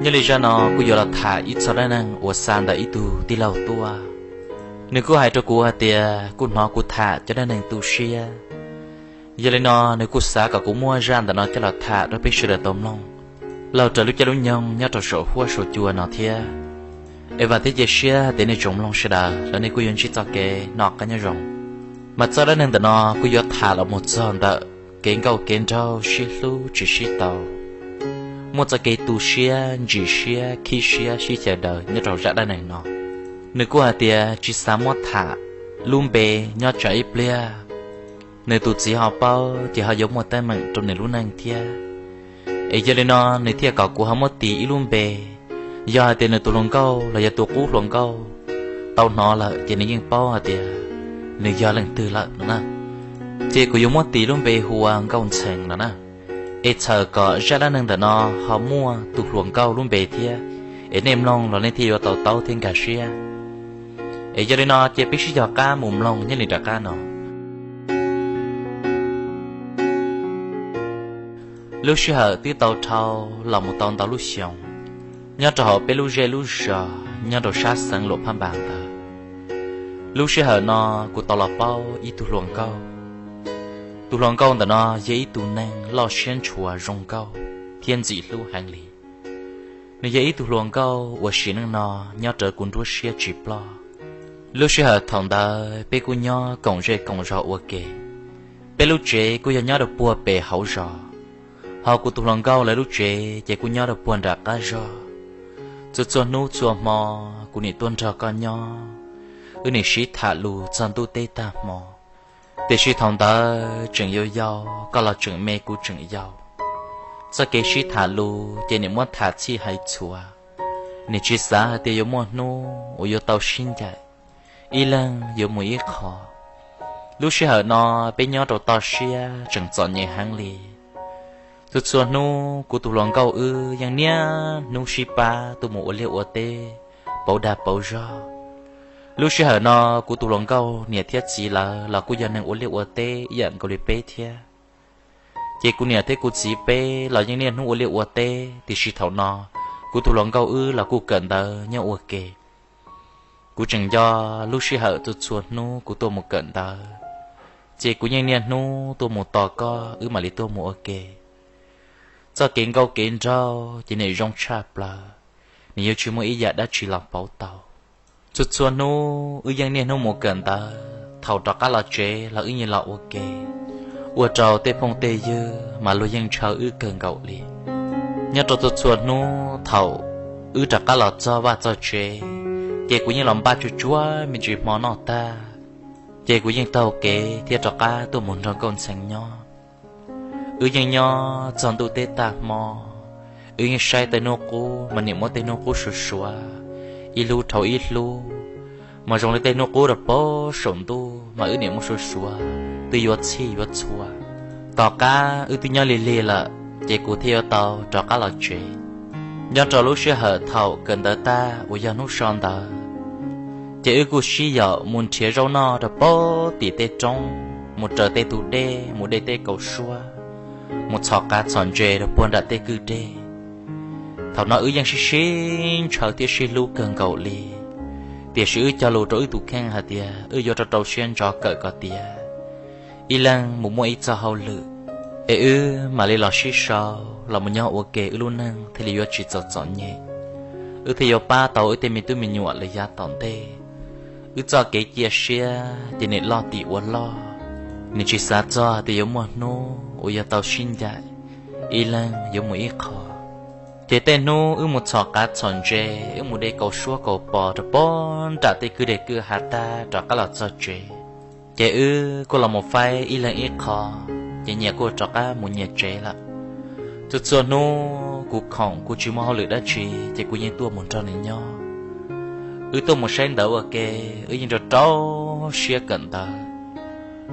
Nyob li zaj no kuj yuav los tham ib txog dab neeg uas xa ntawm ib tug tij laug tuaj. Nws kuj hais rau kuv hais tias kuj hnov kuv tham cov dab neeg tu siab. Yog li no nws kuj xav kom kuv muab zaj ntawm no coj los tham rau peb sawv daws tau mloog laug raws lub caij lub nyoog nyob rau saum huab saum cua no thiab. Es vam thiab cia siab tias nej tsoom mloog sawv daws los nej kuj yuav ntsib txoj kev noj qab nyob zoo. Mas txoj dab neeg ntawm no kuj yuav tham los mus txog ntawm kev nkauj kev nraug sib hlub tsis sib tau, muaj txoj kev tu siab ntsim siab khib siab sib xyaw daws nyob rau zaj dab neeg no. Nws kuj hais tias tsis xav muab tham lub npe nyob tsam ib pliag nws tus txiv ho paub ces ho yuav muaj teeb meem rau nws lub neej thiab. Es yog li no nws thiaj kom kuv ho muab tis ib lub npe, yog hais tias nws tus hluas nkauj los yog tus qub hluas nkauj tau hnov lawm ces nws yeej paub hais tias nws yog leej twg lawm no na. Ces kuv yuav muab tis lub npe hu ua Nkauj Ntxhee no na. Es txhawm kom zaj dab neeg ntawm no ho muaj tus hluas nkauj lub npe thiab, es nej mloog los nej thiaj yuav tau taub thiab nkag siab. Es yog li no ces peb sib cog qab mus mloog nyob li nram qab no. Lub sij hawm twb tau dhau los mus tau ntau lub xyoos, nyob rau hauv peb lub zej lub zos nyob rau sab xeev Luam Phaj Npas ntawd, lub sij hawm no kuv tau los paub ib tug hluas nkauj. Tus hluas nkauj ntawm no yog ib tug neeg loj siab ntshua zoo nkauj thiab ntxim hlub heev li. Nws yog ib tug hluas nkauj uas sim neej no nyob rawv kuv nruab siab tsis ploj. Lub sij hawm thaum ntawd peb kuj nyob koom zej koom zos ua ke. Peb lub tsev kuj yog nyob rau puag pem hauv zos, ho kuv tus hluas nkauj lawv lub tsev ces kuj nyob rau puag nram qab zos. Txhua txhua hnub txhua hmo kuv nim tuaj nrog koj nyob, wb nim sib tham lus txog ntuj teb tag hmo. Tiam sis thaum ntawd tseem yau yau, koj los tseem me kuv tseem yau. Txoj kev sib tham lus ces nim muab tham txhij hais txhua, nim tsis xav hais tias yuav muaj hnub uas yuav tau sib ncaim, ib leeg yuav mus ib qho. Lub sij hawm no peb nyob rau toj siab tseem txom nyem heev li. Txhua txhua hnub kuv tus hluas nkauj wb yeej niaj hnub sib pab tuaj mus ua liaj ua teb, pauv dag pauv zog. Lub sij hawm no kuv tus hluas nkauj niam thiab txiv lawv los kuj yog neeg ua liaj ua teb ib yam nkaus li peb thiab. Ces kuv niam thiab kuv txiv peb los yeej niaj hnub ua liaj ua teb, tiam sis thaum no kuv tus hluas nkauj wb los kuj kawm ntawv nyob ua ke. Kuv tseem nco lub sij hawm txhua txhua hnub kuv tuaj mus kawm ntawv, ces kuv yeej niaj hnub tuaj mus tos koj wb mam li tuaj mus ua ke. Txoj kev nkauj kev nraug ces nim zoo tshaj plaws, nim yuav tsis muaj ib yam dab tsi los pauv tau. Txhua txhua hnub wb yeej niaj hnub mus kawm ntawv, thaum rov qab los tsev los wb yeej los ua ke, ua rau tej phooj tej ywg mas luag yeej ntshaw wb kawg nkaus li. Nyob rau txhua txhua hnub thaum wb rov qab los txog vaj txog tsev, ces kuv yeej los npaj tsuag tsuag me ntsis hmo noj tag, ces kuv yeej taug kev thiab rov qab tuaj mus nrog Nkauj Ntxhee nyob. Wb yeej nyob txog ntuj teb tag hmo, wb yeej saib tej hnub qub mas nim muab tej hnub qub suav suav, ib hlub dhau ib hlub, mas zoo li tej hnub qub rau pem saum ntuj mas wb nim muab suav suav twb yuav txhij yuav txhua. Tom qab wb twb nyob lig lig lawm, ces kuv thiaj yuav tau rov qab los tsev. Nyob rau lub sij hawm thaum kawm ntawv tag uas yog hnub so ntawd, ces wb kuj sib yaum mus nrhiav zaub noj rau pem tim tej roob, mus raws tej tus dej mus de tej kaus suab, mus txhom qav txhom ntses rau puag nram tej kwj deg. Thaum no wb yeej sib sib ntshaw thiab sib hlub kawg nkaus li, tiam sis wb cog lus rau wb tus kheej hais tias wb yuav rau rau siab ntso kawm kom tiav, ib leeg mus muaj ib txoj hauj lwm, es wb mam li los sib sau los mus nyob ua ke wb lub neej thiaj li yuav tsis txom txom nyem, wb thiaj yuav pab tau wb tej me tub me nyuam lawm yav tom ntej. Wb txoj kev cia siab ces nim loj tim ua loj, nim tsis xav txog tias yuav muaj hnub uas yuav tau sib ncaim, ib leeg yuav mus ib qho. Ces tej hnub wb mus txhom qav txhom ntses, wb mus de kaus suab kaus pos rau pem nram tej kwj deg kwj ha tag rov qab los txog tsev, ces wb kuj los mus faib ib leeg ib qho, ces nyias kuj rov qab mus nyias tsev lawm. Txhua txhua hnub kuv khoom kuv tsis muaj hauj lwm dab tsi, ces kuv yeej tuaj mus nrog nws nyob. Wb tuaj mus saib ntawv ua ke, wb yeej rau rau siab kawm ntawv.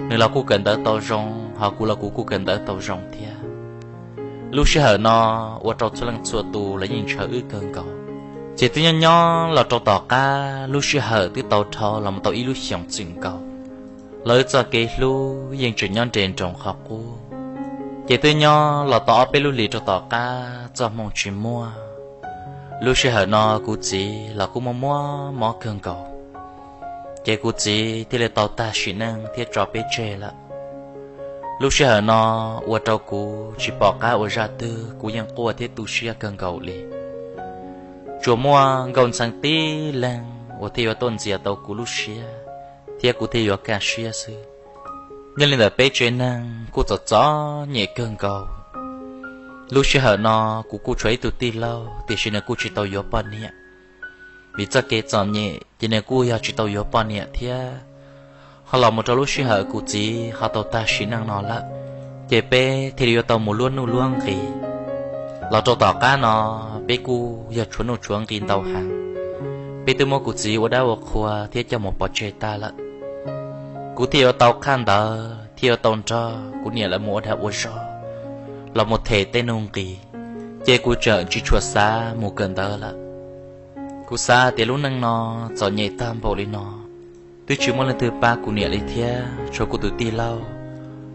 Nws los kuj kawm ntawv tau zoo, ho kuv los kuv kuj kawm ntawv tau zoo thiab. Lub sij hawm no ua rau txhua leej txhua tus los yeej ntshaw wb kawg nkaus. Ces twb nyob nyob los rau tom qab lub sij hawm twb tau dhau los mus tau ib lub xyoos txwm nkaus, los wb txoj kev hlub yeej tseem nyob nres nroos qhov qub. Ces twb nyob los tau ob peb lub hlis rau tom qab txoj hmoo tsis muaj, Lub sij hawm no kuv txiv los kuj muaj muaj mob kawg nkaus, ces kuv txiv thiaj li tau tag sim neej thiab tso peb tseg lawm. Lub sij hawm no ua rau kuv tsis pom qab ua zaj twg, kuv yeej quaj thiab tu siab kawg nkaus li. Tsuas muaj Nkauj Ntxhee tib leeg uas thiaj yuav tuaj ntxias tau kuv lub siab, thiab kuv thiaj yuav kaj siab xwb. Nyob li ntawm peb tsev neeg kuj txom txom nyem kawg nkaus. Lub sij hawm no kuv kuj tshuav ib tug tij laug, tiam sis nws kuj tsis tau yuav poj niam. Vim txoj kev txom nyem ces nws kuj yog tsis tau yuav poj niam thiab. Ho los mus rau lub sij hawm kuv txiv ho tau tag sim neej no lawm, ces peb thiaj li yuav tau mus luab nuj luab nqis. Los rau tom qab no, peb kuj yog tshuav nuj tshuav nqis ntau heev. Peb twb muab kuv txiv ua dab ua qhua thiab coj mus pov tseg tag lawm. Kuv thiaj yuav tau qhaj ntawd thiab yuav tau nrog kuv niam lawv mus ua dag ua zog, los mus them tej nuj nqis, ces kuv tseem tsis tshua xav mus kawm ntawv lawm. Kuv xav tias lub neej no txom nyem tag npaum li no, twb tsis muaj leej twg pab kuv niam li thiab, tshuav kuv tus tij laug,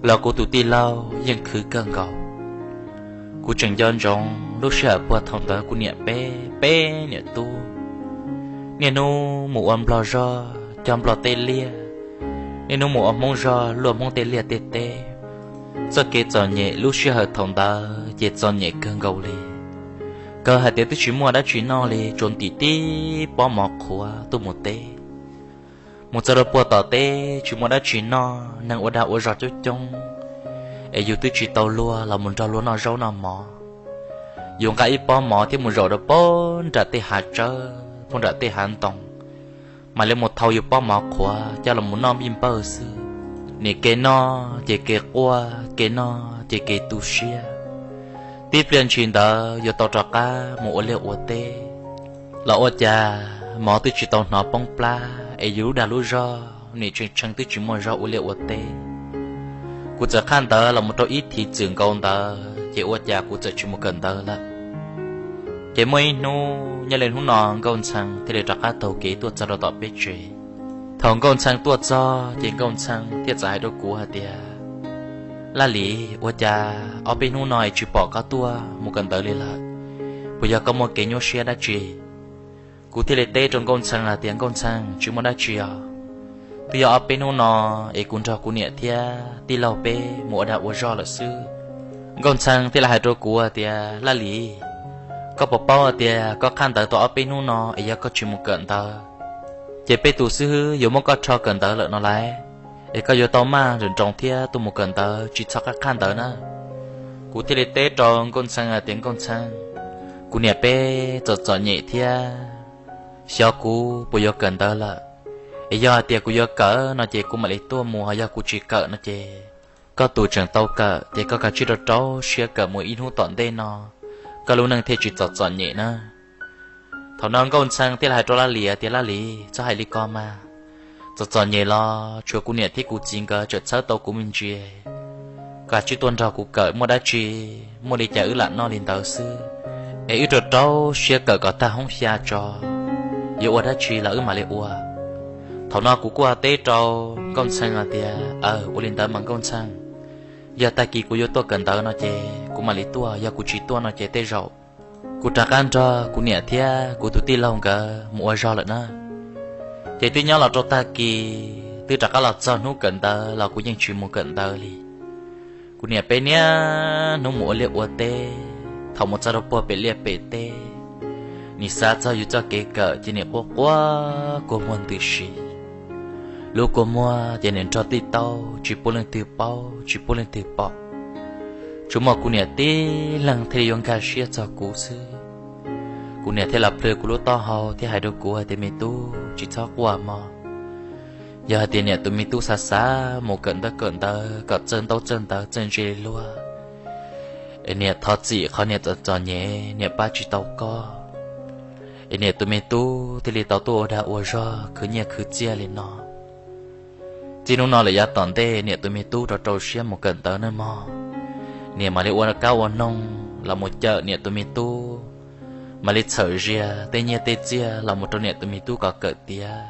los kuv tus tij laug yeej khwv kawg nkaus. Kuv tseem nco ntsoov lub sij hawm puag thaum ntawd kuv niam peb, peb niam tub niaj hnub mus ua nplog zog cog nplog tej liaj, niaj hnub mus ua hmoob zog luaj hmoob tej liaj tej teb. Txoj kev txom nyem lub sij hawm thaum ntawd ces txom nyem kawg nkaus li, kawg hais tias twb tsis muaj dab tsi noj li, tsuas ntim tib pob mov qhuav tuaj mus teb. Mus txog rau puag tom teb tsis muaj dab tsi noj, neeg ua dag ua zog coob coob, es yus twb tsis tau luag los mus nrog luag noj zaub noj mov. Yus nqa ib pob mov thiab mus zaum rau puag nram tej hav tsawb, puag nram tej hav ntoo, mam li mus thau yus pob mov qhuav coj los mus noj npij npawj xwb. Nim kev noj ces kev quaj, kev noj ces kev tu siab. Tib pliag ntshis ntawd yuav tau rov qab mus ua liaj ua teb, los ua cas mov twb tsis tau hnov poob plab es yus lub dag lub zog nim tshee tshee twb tsis muaj zog ua liaj ua teb. Kuv txawm qhaj ntawv los mus rau ib thiv txwm nkaus ntawd ces ua cas kuv txawm tsis mus kawm ntawv lawm. Ces muaj ib hnub nyob li hnub no Nkauj Ntxhee thiaj li rov qab taug kev tuaj txog rau tom peb tsev. Thaum Nkauj Ntxhee tuaj txog ces Nkauj Ntxhee thiaj txawm hais rau kuv hais tias, Laj Lis, ua cas ob peb hnub no es tsis pom koj tuaj mus kawm ntawv li lawm? Puas yog koj muaj kev nyuaj siab dab tsi? Kuv thiaj li teb rau Nkauj Ntxhee hais tias, Nkauj Ntxhee, tsis muaj dab tsi os. Twb yog ob peb hnub no es kuv nrog kuv niam thiab tij laug peb mus ua dag ua zog lawm xwb. Nkauj Ntxhee thiaj li hais rau kuv hais tias, Laj Lis, koj puas paub hais tias koj qhaj ntawv tau ob peb hnub no es yog koj tsis mus kawm ntawv, ces peb tus xib hwb yuav muab koj rho kawm ntawv lawm no lauj. Es koj yuav tau maj nroos nroos thiab tuaj mus kawm ntawv, tsis txhob qhaj qhaj ntawv na. Kuv thiaj li teb rau Nkauj Ntxhee hais tias, Nkauj Ntxhee, kuv niam peb txom txom nyem thiab, xyov kuv puas yuav kawm ntawv lawm. Es yog hais tias kuv yuav kawm no ces kuv mam li tuaj mus, ho yog kuv tsis kawm no ces koj tus tseem tau kawm ces koj kav tsij rau rau siab kawm mus ib hnub tom ntej no, koj lub neej thiaj tsis txom txom nyem na. Thaum no Nkauj Ntxhee thiaj li hais rau Laj Lis tias, Laj Lis, txhob hais li ko mas. Txom txom nyem los tsuav kuv niam thiab kuv txiv nkawd tseem txhawb tau kuv me ntsis, kav tsij tuaj nrog kuv kawm, muaj dab tsi, muaj li cas wb lam noj li ntawd xwb. Es wb rau rau siab kawm kom tag hoob xya tso, yuav ua dab tsi los wb mam li ua. Thaum no kuv kuj teb rau Nkauj Ntxhee hais tias, Aw, ua li ntawd mas Nkauj Ntxhee, yog tag kis kuv yuav tuaj kawm ntawv no ces kuv mam li tuaj, yog kuv tsis tuaj no ces tej zaum kuv rov qab nrog kuv niam thiab kuv tus tij laug nkawd mus ua zog lawm na. Ces twb nyob los rau tag kis, twb rov qab los txog hnub kawm ntawv los kuv yeej tsis mus kawm ntawv li. Kuv niam peb niaj hnub mus ua liaj ua teb, thaum mus txog rau puag pem liaj pem teb, nim xav txog yus txoj kev kawm ces nim quaj quaj kua muag ntws si. Lub kua muag ces nim nrog tib taub, tsis pub leej twg paub tsis pub leej twg pom. Tsuas muaj kuv niam tib leeg thiaj li yuav nkag siab txog kuv xwb. Kuv niam thiaj los plhws kuv lub taub hau thiab hais rau kuv hais tias, Me tub, tsis txhob quaj mog. Yog hais tias niam tus me tub xav xav mus kawm ntaub kawm ntawv kom txawj ntaub txawj ntawv txawj ntse li luag, es niam thov txim qhov niam txom txom nyem niam pab tsis tau koj. Es niam tus me tub thiaj li tau tuaj ua dag ua zog khwv nyiaj khwv txiaj li no. Txij hnub no lawm yav tom ntej niam tus me tub rau rau siab mus kawm ntawv nawb mog. Niam mam li ua kab ua noog los mus cawm niam tus me tub, mam li txhawm zias tej nyiaj tej txiaj los mus rau niam tus me tub kom kawm tiav.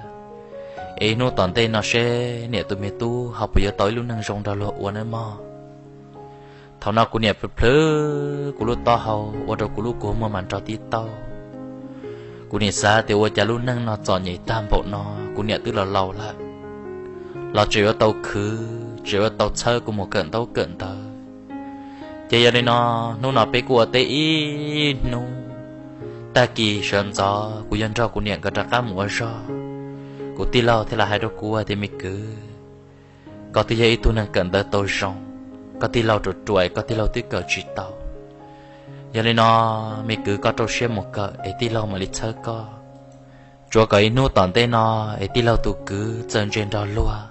Es hnub tom ntej no seb niam tus me tub ho puas yuav tau ib lub neej zoo nrog luag ua nawb mog. Thaum no kuv niam plhws plhws kuv lub taub hau ua rau kuv lub kua muag mas nrog tib taub. Kuv nim xav tias ua cas lub neej no txom nyem tag npaum no, kuv niam twb los laus lawm, los tseem yuav tau khwv, tseem yuav tau txhawb kuv mus kawm ntaub kawm ntawv. Ces yog li no, hnub no peb kuj ua teb ib hnub, tag kis sawv ntxov kuv yog nrog kuv niam nkawd rov qab mus ua zog. Kuv tij laug thiaj los hais rau kuv tias, me kwv, koj twb yog ib tug neeg kawm ntawv tau zoo, koj tij laug ruam ruam, koj tij laug twb kawm tsis tau. Yog li no, me kwv koj rau siab mus kawm es tij laug mam li txhawb koj. Tsuav kom ib hnub tom ntej no es tij laug tus kwv txawm ntse nrog luag,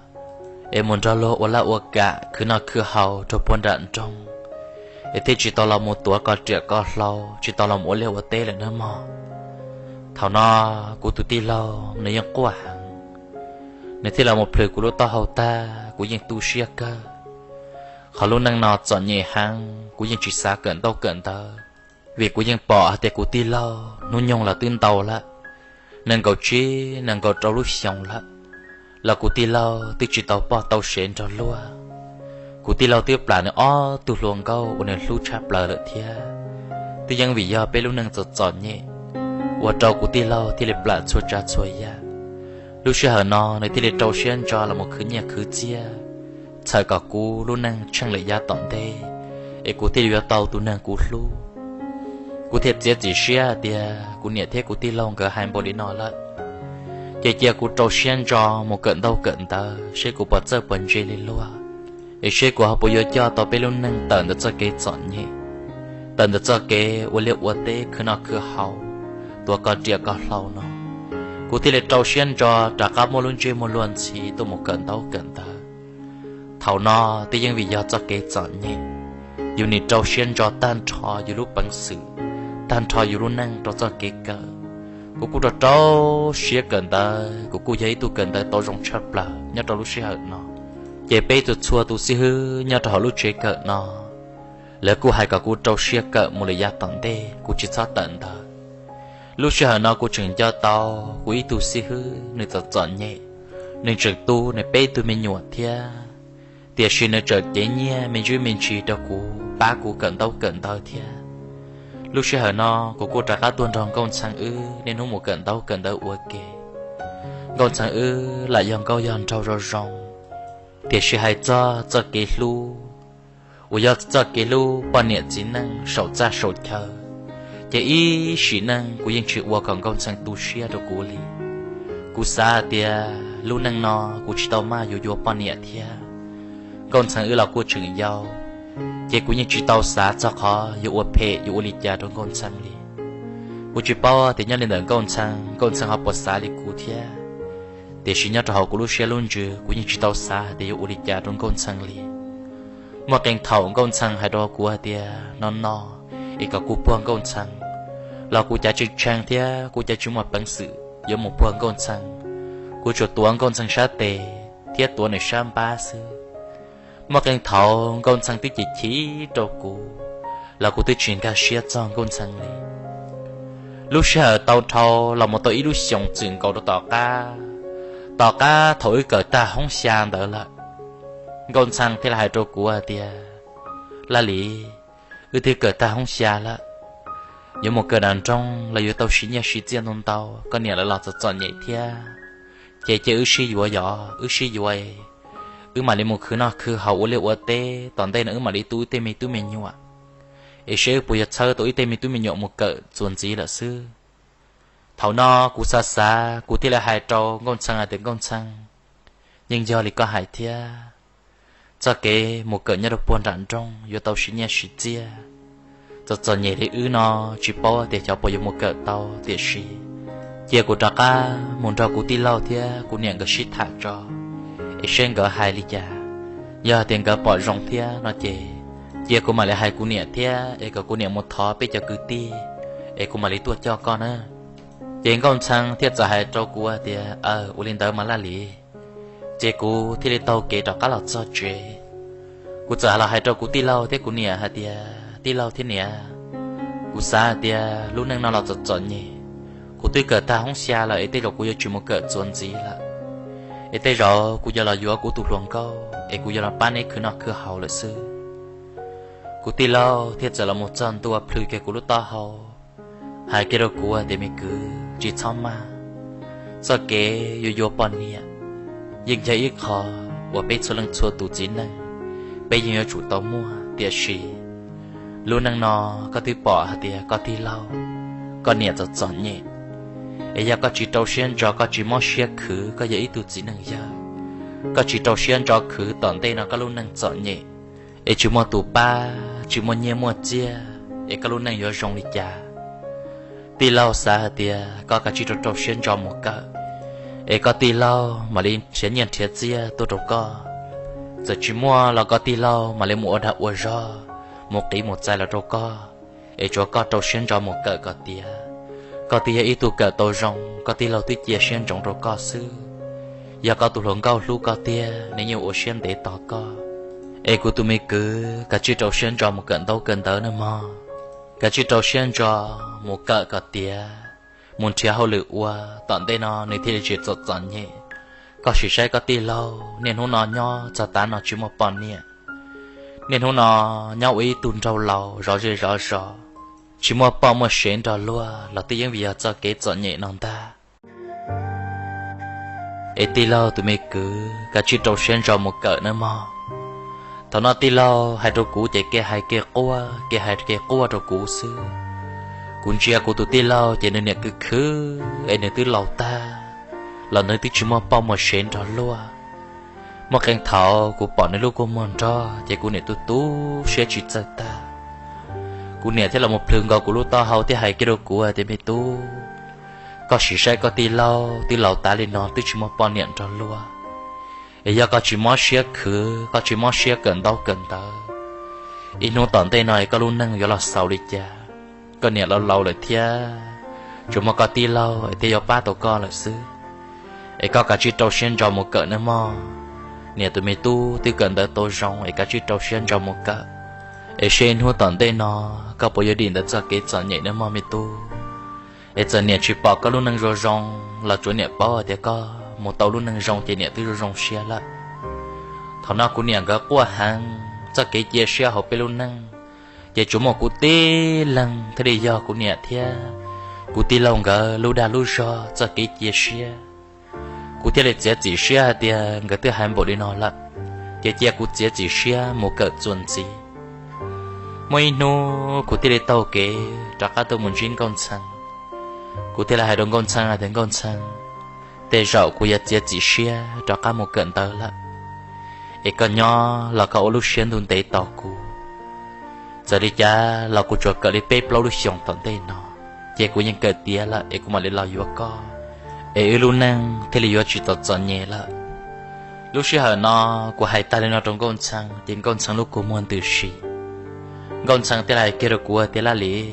es mus nrog luag ua laj ua kam khwv noj khwv haus rau puag nram nroog, es thiaj tsis tau los mus tuav ko riam ko hlau, tsis tau los mus ua liaj ua teb lawm nawb mog. Thaum no kuv tus tij laug nws yeej quaj heev, nws thiaj los mus plhws kuv lub taub hau tag, kuv yeej tu siab kawg. Qhov lub neej no txom nyem heev, kuv yeej tsis xav kawm ntaub kawm ntawv, vim kuv yeej pom hais tias kuv tij laug hnub nyoog los twb ntau lawm, nees nkaum tsib nees nkaum rau lub xyoos lawm, los kuv tij laug twb tsis tau poj tau sev nrog luag. Kuv tij laug twb plam nws ob tug hluas nkauj uas nws hlub tshaj plaws lawm thiab. Twb yeej vim yog peb lub neej txom txom nyem, ua rau kuv tij laug thiaj li plam txhua tsav txhua yam. Lub sij hawm no nws thiaj li rau siab ntso los mus khwv nyiaj khwv txiaj, txhawm kom kuv lub neej tsheej lawm yav tom ntej, es kuv thiaj li yuav tau tus neeg kuv hlub. Kuv thiaj txiav txim siab hais tias kuv niam thiab kuv tij laug nkawd hais npaum li no lawm, ces cia kuv rau siab ntso mus kawm ntaub kawm ntawv seb kuv puas txawj puas ntse li luag, es seb kuv ho puas yuav coj tau peb lub neej tawm ntawm txoj kev txom nyem, tawm ntawm txoj kev ua liaj ua teb khwv noj khwv haus, tuav ko riam ko hlau no. Kuv thiaj li rau siab ntso rov qab muaj lub ntsej muag luag ntxhi tuaj mus kawm ntaub kawm ntawv. Thaum no twb yeej vim yog txoj kev txom nyem, yus nim rau siab ntso tag nrho yus lub peev xwm, tag nrho yus lub neej rau txoj kev kawm. Kuv kuj rau rau siab kawm ntawv, kuv kuj yog ib tug kawm ntawv tau zoo tshaj plaws nyob rau lub sij hawm no. Ces peb txhua txhua tus xib hwb nyob rau hauv lub tsev kawm no, lawv kuj hais kom kuv rau siab kawm mus lawm yav tom ntej, kuv tsis txhob tawm ntawv. Lub sij hawm no kuv tseem nco tau kuv ib tug xib hwb nws txom txom nyem, nws tseem tu nws peb tug me nyuam thiab, tiam sis nws tseem cev nyiaj me ntsis me ntsis rau kuv pab kuv kawm ntaub kawm ntawv thiab. Lub sij hawm no kuv kuj rov qab tuaj nrog Nkauj Ntxhee wb niaj hnub mus kawm ntaub kawm ntawv ua ke. Nkauj Ntxhee wb lam yog nkauj yog nraug zoo zoo, tiam sis hais txog txoj kev hlub uas yog txoj kev hlub poj niam txiv neej saum txaj saum chaw, ces ib sim neej kuv yeej tsis ua kom Nkauj Ntxhee tu siab rau kuv li. Kuv xav hais tias lub neej no kuv tsis tau maj yuav yuav poj niam thiab. Nkauj Ntxhee wb los kuj tseem yau, ces kuv yeej tsis tau xav txog qhov yuav ua phem yuav ua li cas rau Nkauj Ntxhee li. Kuv tsis paub tias nyob li ntawm Nkauj Ntxhee, Nkauj Ntxhee ho puas xav li kuv thiab, tiam sis nyob rau hauv kuv lub siab lub ntsws kuv yeej tsis tau xav hais tias yuav ua li cas rau Nkauj Ntxhee li. Muaj qee thaum Nkauj Ntxhee hais rau kuv hais tias no no, es kom kuv puag Nkauj Ntxhee, los kuv cav tsis tshee thiab kuv cav tsis muaj peev xwm yuav mus puag Nkauj Ntxhee. Kuv tsuas tuav Nkauj Ntxhee sab tes thiab tuav nws sab npab xwb. Muaj qee thaum Nkauj Ntxhee twb chim chim rau kuv, los kuv twb tsis nkag siab txog Nkauj Ntxhee li. Lub sij hawm tau dhau los mus tau ib lub xyoos txwm nkaus rau tom qab, tom qab thaum wb kawm tag hoob xya ntawd lawm, Nkauj Ntxhee thiaj li hais rau kuv hais tias, Laj Lis, wb twb kawm tag hoob xya lawm, yuav mus kawm nram nroog los yuav tau siv nyiaj siv txiaj ntau ntau, koj niam lawv los txom txom nyem thiab, ces cia wb sib yuav, yog wb sib yuav, wb mam li mus khwv noj khwv haus ua liaj ua teb, tom ntej no wb mam li tu wb tej me tub me nyuam, es seb wb puas yuav txhawb tau ib tej me tub me nyuam mus kawm txuas ntxiv lawm xwb. Thaum no kuv xav xav kuv thiaj li hais rau Nkauj Ntxhee hais tias, Nkauj Ntxhee, yeej yog li koj hais thiab. Txoj kev mus kawm nyob rau puag nram nroog yuav tau siv nyiaj siv txiaj, txom txom nyem li wb no tsis paub tias xyov puas yuav mus kawm tau, tiam sis cia kuv rov qab mus nrog kuv tij laug thiab kuv niam nkawd sib tham tso, es seb nkawd hais li cas. Yog tias nkawd pom zoo thiab no ces cia kuv mam li hais kuv niam thiab es kom kuv niam mus thov peb cov kwv tij, es kuv mam li tuaj coj koj na. Ces Nkauj Ntxhee thiaj txawm hais rau kuv hais tias, Aw, ua li ntawd mas Laj Lis. Ces kuv thiaj li taug kev rov qab los txog tsev. Kuv txawm los hais rau kuv tij laug thiab kuv niam hais tias, Tij laug thiab niam, kuv xav hais tias lub neej no los txom txom nyem, kuv twb kawm tag hoob xya lawm es tej zaum kuv yuav tsis mus kawm txuas ntxiv lawm, es tej zaum kuv yuav los yuav kuv tus hluas nkauj es kuv yuav los pab neb khwv noj khwv haus lawm xwb. Kuv tij laug thiaj txawm los mus txog ntua plhws kiag kuv lub taub hau, Hais kiag rau kuv tias, me kwv, tsis txhob maj. Txoj kev yuav yuav poj niam yeej yog ib qho uas peb txhua leej txhua tus txiv neej peb yeej yuav tsum tau muaj. Tiam sis lub neej no koj twb pom hais tias koj tij laug, koj niam txom txom nyem, es yog koj tsis rau siab ntso, koj tsis mob siab khwv, koj yog ib tug txiv neej yawg, koj tsis rau siab ntso khwv, tom ntej no koj lub neej txom nyem, es tsis muaj tus pab, tsis muaj nyiaj muaj txiag, es koj lub neej yuav zoo li cas? Tij laug xav hais tias koj kav tsij rau rau siab ntso mus kawm, es koj tij laug mam li nrhiav nyiaj nrhiav txiag tuaj rau koj. Txawm tsis muaj los koj tij laug mam li mus ua dag ua zog, mus qiv mus txais los rau koj. Es tsuav koj rau siab ntso mus kawm kom tiav, koj twb yog ib tug kawm tau zoo, koj tij laug twb cia siab ntsoov rau koj xwb. Yog koj tus hluas nkauj hlub koj tiag, nws yeej ua siab ntev tos koj. Es kuv tus me kwv, kav tsij rau siab ntso mus kawm ntaub kawm ntawv nawb mog. Kav tsij rau siab ntso mus kawm kom tiav, mus nrhiav hauj lwm ua, tom ntej no nws thiaj li tsis txom txom nyem. Koj sim saib koj tij laug, niaj hnub no nyob txog tav no tsis muaj poj niam, niaj hnub no nyob ua ib tug nraug laus zov zej zov zos, tsis muaj poj muaj sev nrog luag los twb yeej vim yog txoj kev txom nyem no ntag. Es tij laug tus me kwv, kav tsij rau siab ntso mus kawm nawb mog. Thaum no tij laug hais rau kuv ces kev hais kev quaj, kev hais kev quaj rau kuv xwb. Kuv ntsia kuv tus tij laug ces nws niam khwv khwv es nws twb laus tag los nws twb tsis muaj poj muaj sev nrog luag. Muaj qee thaum kuv pom nws lub kua muag nrog ces kuv niam tu tu siab tsis txawj tag. Kuv niam thiaj los mus plhws nkaus kuv lub taub hau thiab hais kiag rau kuv tias, me tub, koj sim saib koj tij laug twb laus tas li no twb tsis muaj poj niam nrog luag, es yog koj tsis mob siab khwv, koj tsis mob siab kawm ntaub kawm ntawv, ib hnub tom ntej no es koj lub neej yuav los xaus li cas? Koj niam laus laus lawm thiab, tsuas muaj koj tij laug es thiaj yuav pab tau koj lawm xwb. Es koj kav tsij rau siab ntso mus kawm nawb mog. Niam tus me tub twb kawm ntawv tau zoo es kav tsij rau siab ntso mus kawm, es seb hnub tom ntej no koj puas yuav dim ntawm txoj kev txom nyem nawb mog me tub. Es txawm niam tsis pom koj lub neej zoo zoo los tsuav niam paub hais tias koj mus tau lub neej zoo ces niam twb zoo zoo siab lawm. Thaum no kuv niam nkawd quaj heev, txoj kev cia siab hauv peb lub neej ces tsuas muaj kuv tib leeg thiaj li yog kuv niam thiab kuv tij laug nkawd lub dag lub zog txoj kev cia siab. Kuv thiaj li txiav txim siab hais tias nkawd twb hais npaum li no lawm, ces cia kuv txiav txim siab mus kawm txuas ntxiv. Muaj ib hnub kuv thiaj li taug kev rov qab tuaj mus ntsib Nkauj Ntxhee. Kuv thiaj li hais rau Nkauj Ntxhee hais tias, Nkauj Ntxhee, tej zaum kuv yuav txiav txim siab rov qab mus kawm ntawv lawm, es koj nyob los koj ua lub siab ntuj ntev tos kuv. Txawm li cas los kuv tsuas kawm li peb plaub lub xyoos tom ntej no, ces kuv yeej kawm tiav lawm es kuv mam li los yuav koj, es wb lub neej thiaj li yuav tsis txom txom nyem lawm. Lub sij hawm no kuv hais tag li no rau Nkauj Ntxhee ces Nkauj Ntxhee lub kua muag ntws si. Nkauj Ntxhee thiaj li hais kiag rau kuv tias, Laj Lis,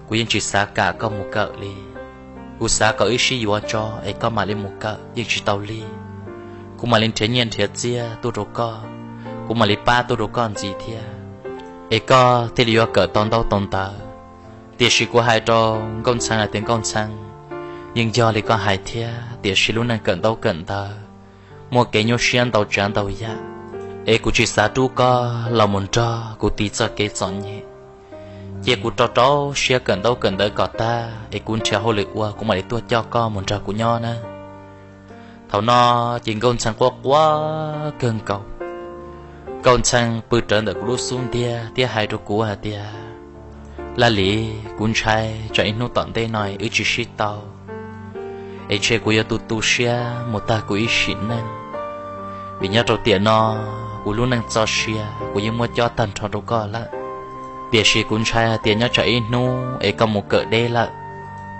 kuv yeej tsis xav kam koj mus kawm li. Kuv xav kom wb sib yuav tso es koj mam li mus kawm yeej tsis tau li. Kuv mam li nrhiav nyiaj nrhiav txiag tuaj rau koj, kuv mam li pab tuaj rau koj ntxiv thiab, es koj thiaj li yuav kawm tau ntaub tau ntawv. Tiam sis kuv hais rau Nkauj Ntxhee hais tias, Nkauj Ntxhee, yeej yog li koj hais thiab, tiam sis lub neej kawm ntaub kawm ntawv muaj kev nyuaj siab ntau tsav ntau yam, es kuv tsis xav rub koj los mus nrog kuv tiv txoj kev txom nyem. Cia kuv rau rau siab kawm ntaub kawm ntawv kom tag es kuv nrhiav hauj lwm ua kuv mam li tuaj coj koj mus nrog kuv nyob na. Thaum no ces Nkauj Ntxhee quaj quaj kawg nkaus. Nkauj Ntxhee pw rawv ntawm kuv lub xub ntiag thiab hais rau kuv hais tias, Laj Lis, kuv ntshai tsam ib hnub tom ntej no wb tsis sib tau, es ntshe kuv yuav tu tu siab mus tag kuv ib sim neej. Vim nyob rau tiam no kuv lub neej txoj sia kuv yeej muab cob tag nrho rau koj lawm, tiam sis kuv ntshai hais tias nyob tsam ib hnub es koj mus kawm deb lawm,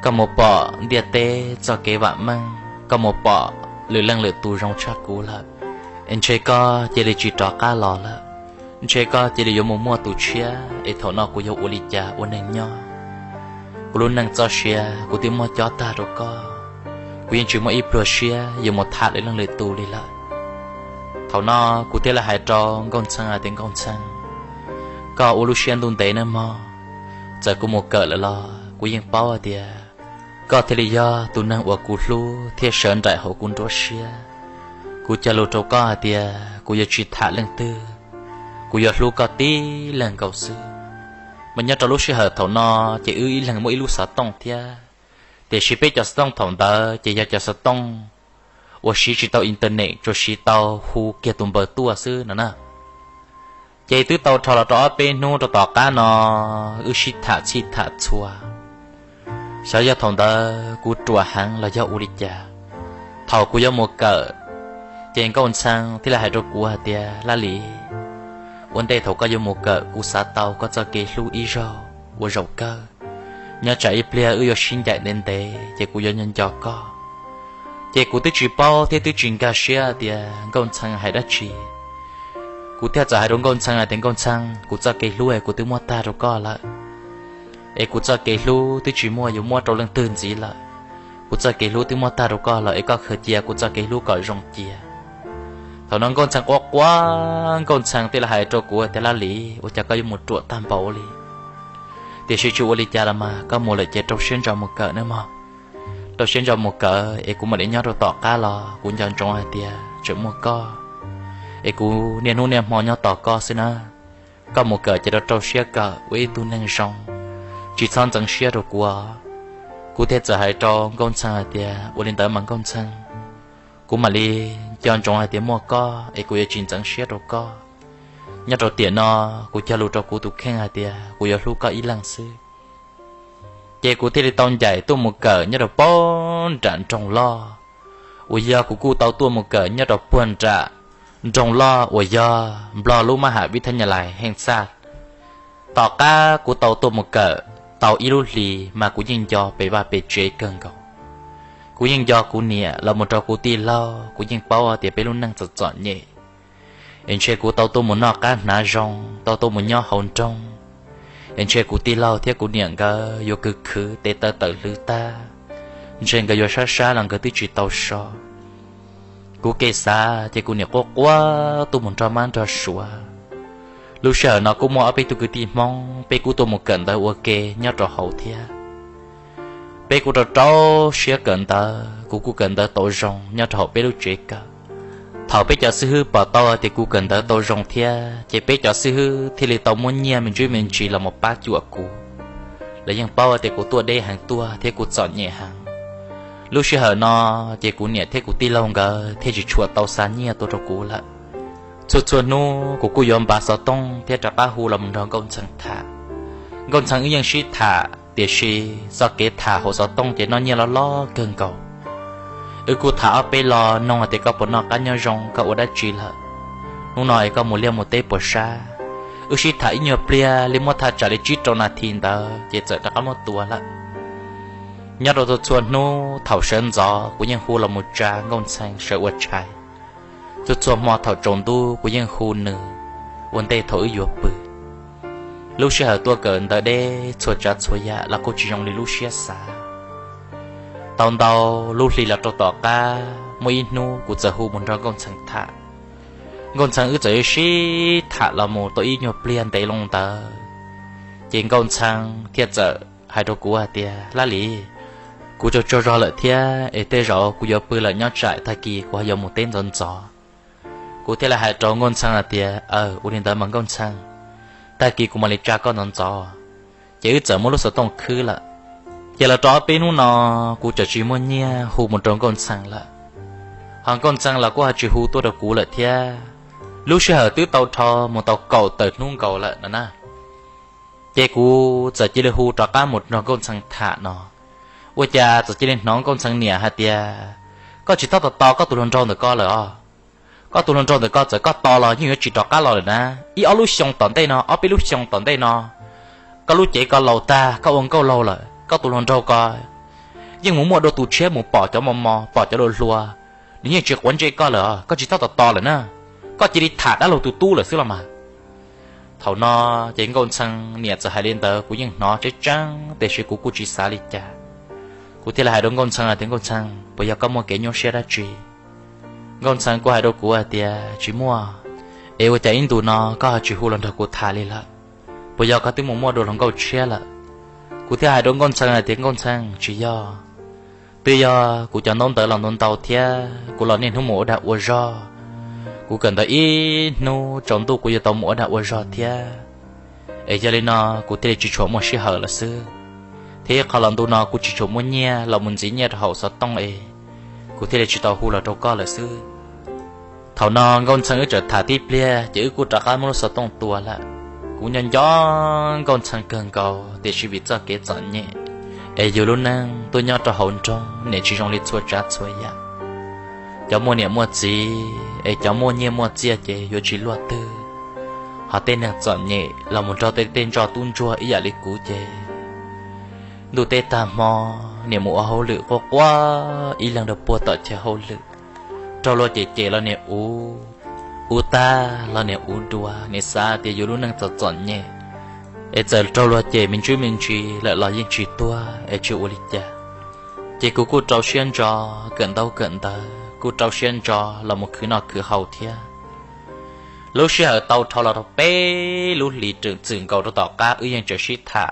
koj mus pom ntiaj teb txoj kev vam meej, koj mus pom lwm leej lwm tus zoo tshaj kuv lawm, es ntshe koj cia li tsis rov qab los lawm, ntshe koj cia li yuav mus muaj tus tshiab, es thaum no kuv yuav ua li cas ua neej nyob? Kuv lub neej txoj sia kuv twb muab cob tag rau koj, kuv yeej tsis muaj ib pluag siab yuav mus tham lwm leej lwm tus li lawm. Thaum no kuv thiaj li hais rau Nkauj Ntxhee hais tias, Nkauj Ntxhee, koj ua lub siab ntuj ntev nawb mog. Txawm kuv mus kawm lawm los kuv yeej paub hais tias koj thiaj li yog tus neeg uas kuv hlub thiab sawv nraim hauv kuv nruab siab. Kuv cog lus rau koj hais tias kuv yuav tsis tham leej twg, kuv yuav hlub koj tib leeg nkaus xwb. Mas nyob rau lub sij hawm thaum no ces wb ib leeg muaj ib lub xov tooj thiab, tiam sis peb cov xov tooj thaum ntawd ces yog cov xov tooj uas siv tsis tau internet, tsuas siv tau hu kiag tus npawb tuaj xwb no na. Ces twb tau dhau los rau ob peb hnub rau tom qab no, wb sib tham txhij tham txhua. Xyov yog thaum ntawd kuv ruam heev los yog ua li cas, thaum kuv yuav mus kawm, ces Nkauj Ntxhee thiaj li hais rau kuv hais tias, Laj Lis, ua ntej thaum koj yuav mus kawm kuv xav tau koj txoj kev hlub ib zaug ua zaum kawg. Nyob tsam ib pliag wb yuav sib ncaim ntev ntev ces kuv yuav nco nco koj. Ces kuv twb tsis paub thiab twb tsis nkag siab tias Nkauj Ntxhee hais dab tsi. Kuv thiaj txawm hais rau Nkauj Ntxhee hais tias, Nkauj Ntxhee, kuv txoj kev hlub es kuv twb muab tag rau koj lawm, es kuv txoj kev hlub twb tsis muaj yuav muab rau leej twg ntxiv lawm. Kuv txoj kev hlub twb muab tag rau koj lawm es koj khaws cia kuv txoj kev hlub kom zoo cia. Thaum no Nkauj Ntxhee quaj quaj, Nkauj Ntxhee thiaj li hais rau kuv tias, Laj Lis, ua cas koj yuav mus ruam tag npaum li? Tiam sis tsis ua li cas los mas, koj mus lawm ces rau siab ntso mus kawm nawb mog. Rau siab ntso mus kawm es kuv mam li nyob rau tom qab los kuv nco ntsoov hais tias tseem muaj koj, es kuv niaj hnub niaj hmo nyob tos koj xwb na. Koj mus kawm ces rau rau siab kawm ua ib tug neeg zoo, tsis txhob ntxeev siab rau kuv. Kuv thiaj txawm hais rau Nkauj Ntxhee hais tias, Ua li ntawd mas Nkauj Ntxhee, kuv mam li nco ntsoov hais tias muaj koj es kuv yuav tsis ntxeev siab rau koj. Nyob rau tiam no, kuv cog lus rau kuv tus kheej hais tias kuv yuav hlub koj ib leeg xwb. Ces kuv thiaj li tau ncaim tuaj mus kawm nyob rau puag nram nroog loj, uas yog kuv kuj tau tuaj mus kawm nyob rau puag nram nroog loj uas yog Nplog lub mab ham vib thab nyas lais heej txaj. Tom qab kuv tau tuaj mus kawm tau ib lub hlis mas kuv yeej nco pes vaj pes tsev kawg nkaus. Kuv yeej nco kuv niam los mus rau kuv tij laug, kuv yeej paub tias peb lub neej txom txom nyem. Es ntshe kuv tau tuaj mus noj qab hnav zoo, tau tuaj mus nyob hauv nroog, es ntshe kuv tij laug thiab kuv niam nkawd yuav khwv khwv tes taw tawm hlwv tag, ntshe nkawd yuav sab sab los nkawd twb tsis tau so. Kuv kev xav ces kuv niam quaj quaj tuaj mus nrog mab nrog suav. Lub sij hawm no kuj muaj ob peb tug kwv tij Hmoob peb kuj tuaj mus kawm ntawv ua ke nyob rau hauv thiab. Peb kuj rau rau siab kawm ntawv, kuv kuj kawm ntawv tau zoo nyob rau hauv peb lub tsev kawm. Thaum peb cov xib hwb pom tau tias kuv kawm ntawv tau zoo thiab ces peb cov xib hwb thiaj li tau muab nyiaj me ntsis me ntsis los mus pab cuam kuv. Lawv yeej paub tias kuv tuaj deb heev tuaj thiab kuv txom nyem heev. Lub sij hawm no ces kuv niam thiab kuv tij laug nkawd thiaj tsis tshua tau xa nyiaj tuaj rau kuv lawm. Txhua txhua hnub kuv kuj yuav npav xov tooj thiab rov qab hu los mus nrog Nkauj Ntxhee tham. Nkauj Ntxhee wb yeej sib tham, tiam sis txoj kev tham hauv xov tooj ces noj nyiaj loj loj kawg nkaus. Wb kuj tham ob peb lo, nug hais tias koj puas noj qab nyob zoo, koj ua dab tsi lawm, hnub no es koj mus liaj mus teb puas sab. Wb sib tham ib nyuag pliag li muab thaj tsam li tsib rau nas this ntawd ces txawm rov qab muab tua lawm. Nyob rau txhua txhua hnub thaum sawv ntxov kuv yeej hu los mus tsa Nkauj Ntxhee sawv ua tshais. Txhua txhua hmo thaum tsaus ntuj kuv yeej hu nws ua ntej thaum wb yuav pw. Lub sij hawm tuaj kawm ntawv deb, txhua tsav txhua yam los kuj tsis zoo li lub siab xav. Tau ntau lub hli los rau tom qab, muaj ib hnub kuv txawm hu mus nrog Nkauj Ntxhee tham. Nkauj Ntxhee wb txawm sib tham los mus tau ib nyuag pliag ntev loo ntawd, ces Nkauj Ntxhee thiaj txawm hais rau kuv hais tias, Laj Lis, kuv tsaug tsaug zog lawm thiab es tej zaum kuv yuav pw lawm, nyob tsam tag kis kuv ho yuav mus teb ntxov ntxov. Kuv thiaj li hais rau Nkauj Ntxhee hais tias, Aw, ua li ntawd mas Nkauj Ntxhee, tag kis kuv mam li tsa koj ntxov ntxov. Ces wb txawm muab lub xov tooj khwb lawm. Ces los rau ob peb hnub no kuv txawm tsis muaj nyiaj hu mus rau Nkauj Ntxhee lawm, ho Nkauj Ntxhee los kuj ho tsis hu tuaj rau kuv lawm thiab. Lub sij hawm twb tau dhau mus tau kaum tawm hnub nkaus lawm no na. Ces kuv txawm cia li hu rov qab mus nrog Nkauj Ntxhee tham no, ua cas txawm cia li hnov Nkauj Ntxhee niam hais tias, Koj tsis txhob tos tos koj tus hluas nraug ntawm ko lawm os. Koj tus hluas nraug ntawm ko txawm koj tos los yeej yuav tsis rov qab los lawm na. Ib ob lub xyoo tom ntej no, ob peb lub xyoo tom ntej no, koj lub cev ko laus tag, koj ua nkauj laug lawm, koj tus hluas nraug ko yeej mus muaj dua tus tshiab, mus pom cov mos mos, pom cov hluas hluas, nws yeej tsis quav ntsej koj lawm os. Koj tsis txhob tos tos lawm na. Koj cia li tham dab laug tus tub lawm xwb los mas. Thaum no ces Nkauj Ntxhee niam txawm hais li ntawd kuv yeej hnov tseeb tseeb, tiam sis kuv kuj tsis xav li cas. Kuv thiaj li hais rau Nkauj Ntxhee hais tias, Nkauj Ntxhee, puas yog koj muaj kev nyuaj siab dab tsi? Nkauj Ntxhee kuj hais rau kuv hais tias, Tsis muaj. Es ua cas ib ntus no koj ho tsis hu los nrog kuv tham li lawm? Puas yog koj twb mus muaj dua hluas nkauj tshiab lawm? Kuv thiaj hais rau Nkauj Ntxhee hais tias, Nkauj Ntxhee, tsis yog. Twb yog kuv cov ntaub ntawv los ntau ntau thiab kuv los niaj hnub mus ua dag ua zog. Kuv kawm ntawv ib hnub tsaus ntuj kuv yuav tau mus ua dag ua zog thiab. Es yog li no kuv thiaj li tsis tshua muaj sij hawm lawm xwb, thiab ib qho los ntu no kuv tsis tshua muaj nyiaj los mus ntxiv nyiaj rau hauv xov tooj es kuv thiaj li tsis tau hu los rau koj lawm xwb. Thaum no Nkauj Ntxhee wb txawm tham tib pliag ces wb kuj rov qab muab lub xov tooj tua lawm. Kuv nco nco Nkauj Ntxhee kawg nkaus tiam sis vim txoj kev txom nyem es yus lub neej tuaj nyob rau hauv nroog niam tsis zoo li txhua tsav txhua yam. Cov muaj niam muaj txiv es cov muaj nyiaj muaj txiaj ces yuav tsis luaj twg, ho tej neeg txom nyem los mus nrog tej tej ntsoj tub ntsuag ib yam li kuv ces ntuj teb tag hmo niam mus ua hauj lwm quaj quaj ib leeg rau puag tom chaw hauj lwm, raug luag cem cem los niam uv, uv tag los niam uv dua, niam xav tias yus lub neej txom txom nyem es txawm raug luag cem me ntsis me ntsis lawm los yeej tsis tuag es tsis ua li cas. Ces kuv kuj rau siab ntso kawm ntaub kawm ntawv, kuj rau siab ntso los mus khwv noj khwv haus thiab. Lub sij hawm tau dhau los rau peb lub hlis txwm nkaus rau tom qab wb yeej tseem sib tham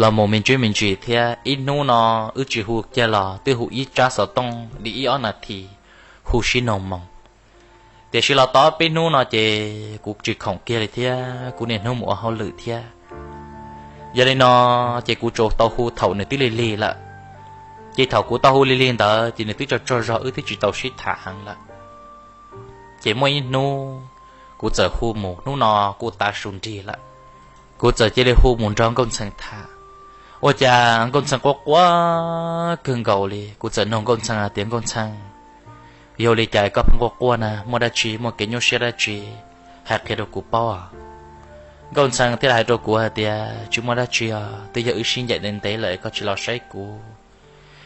los mus me ntsis me ntsis thiab. Ib hnub no wb tsis hu kiag los twb hu ib tsab xov tooj li ib ob nas this, hu sib noog moos. Tiam sis los tau ob peb hnub no ces kuv tsis khoom kiag li thiab, kuv niaj hnub mus ua hauj lwm thiab. Yog li no ces kuv tsuas tau hu thaum nws twb lig lig lawm. Ces thaum kuv tau hu lig lig ntawd ces nws twb tsaug tsaug zog wb twb tsis tau sib tham heev lawm. Ces muaj ib hnub kuv txawm hu mus, hnub no kuj tav su nrig lawm, kuv txawm cia li hu mus nrog Nkauj Ntxhee tham. Ua cas Nkauj Ntxhee quaj quaj kawg nkaus li, kuv txawm nug Nkauj Ntxhee hais tias, Nkauj Ntxhee, yog li cas koj pheej quaj quaj na, muaj dab tsi, muaj kev nyuaj siab dab tsi, hais qhia rau kuv paub. Nkauj Ntxhee thiaj li hais rau kuv hais tias, Tsis muaj dab tsi os, twb yog wb sib ncaim ntev ntev lawm koj tsis los saib kuv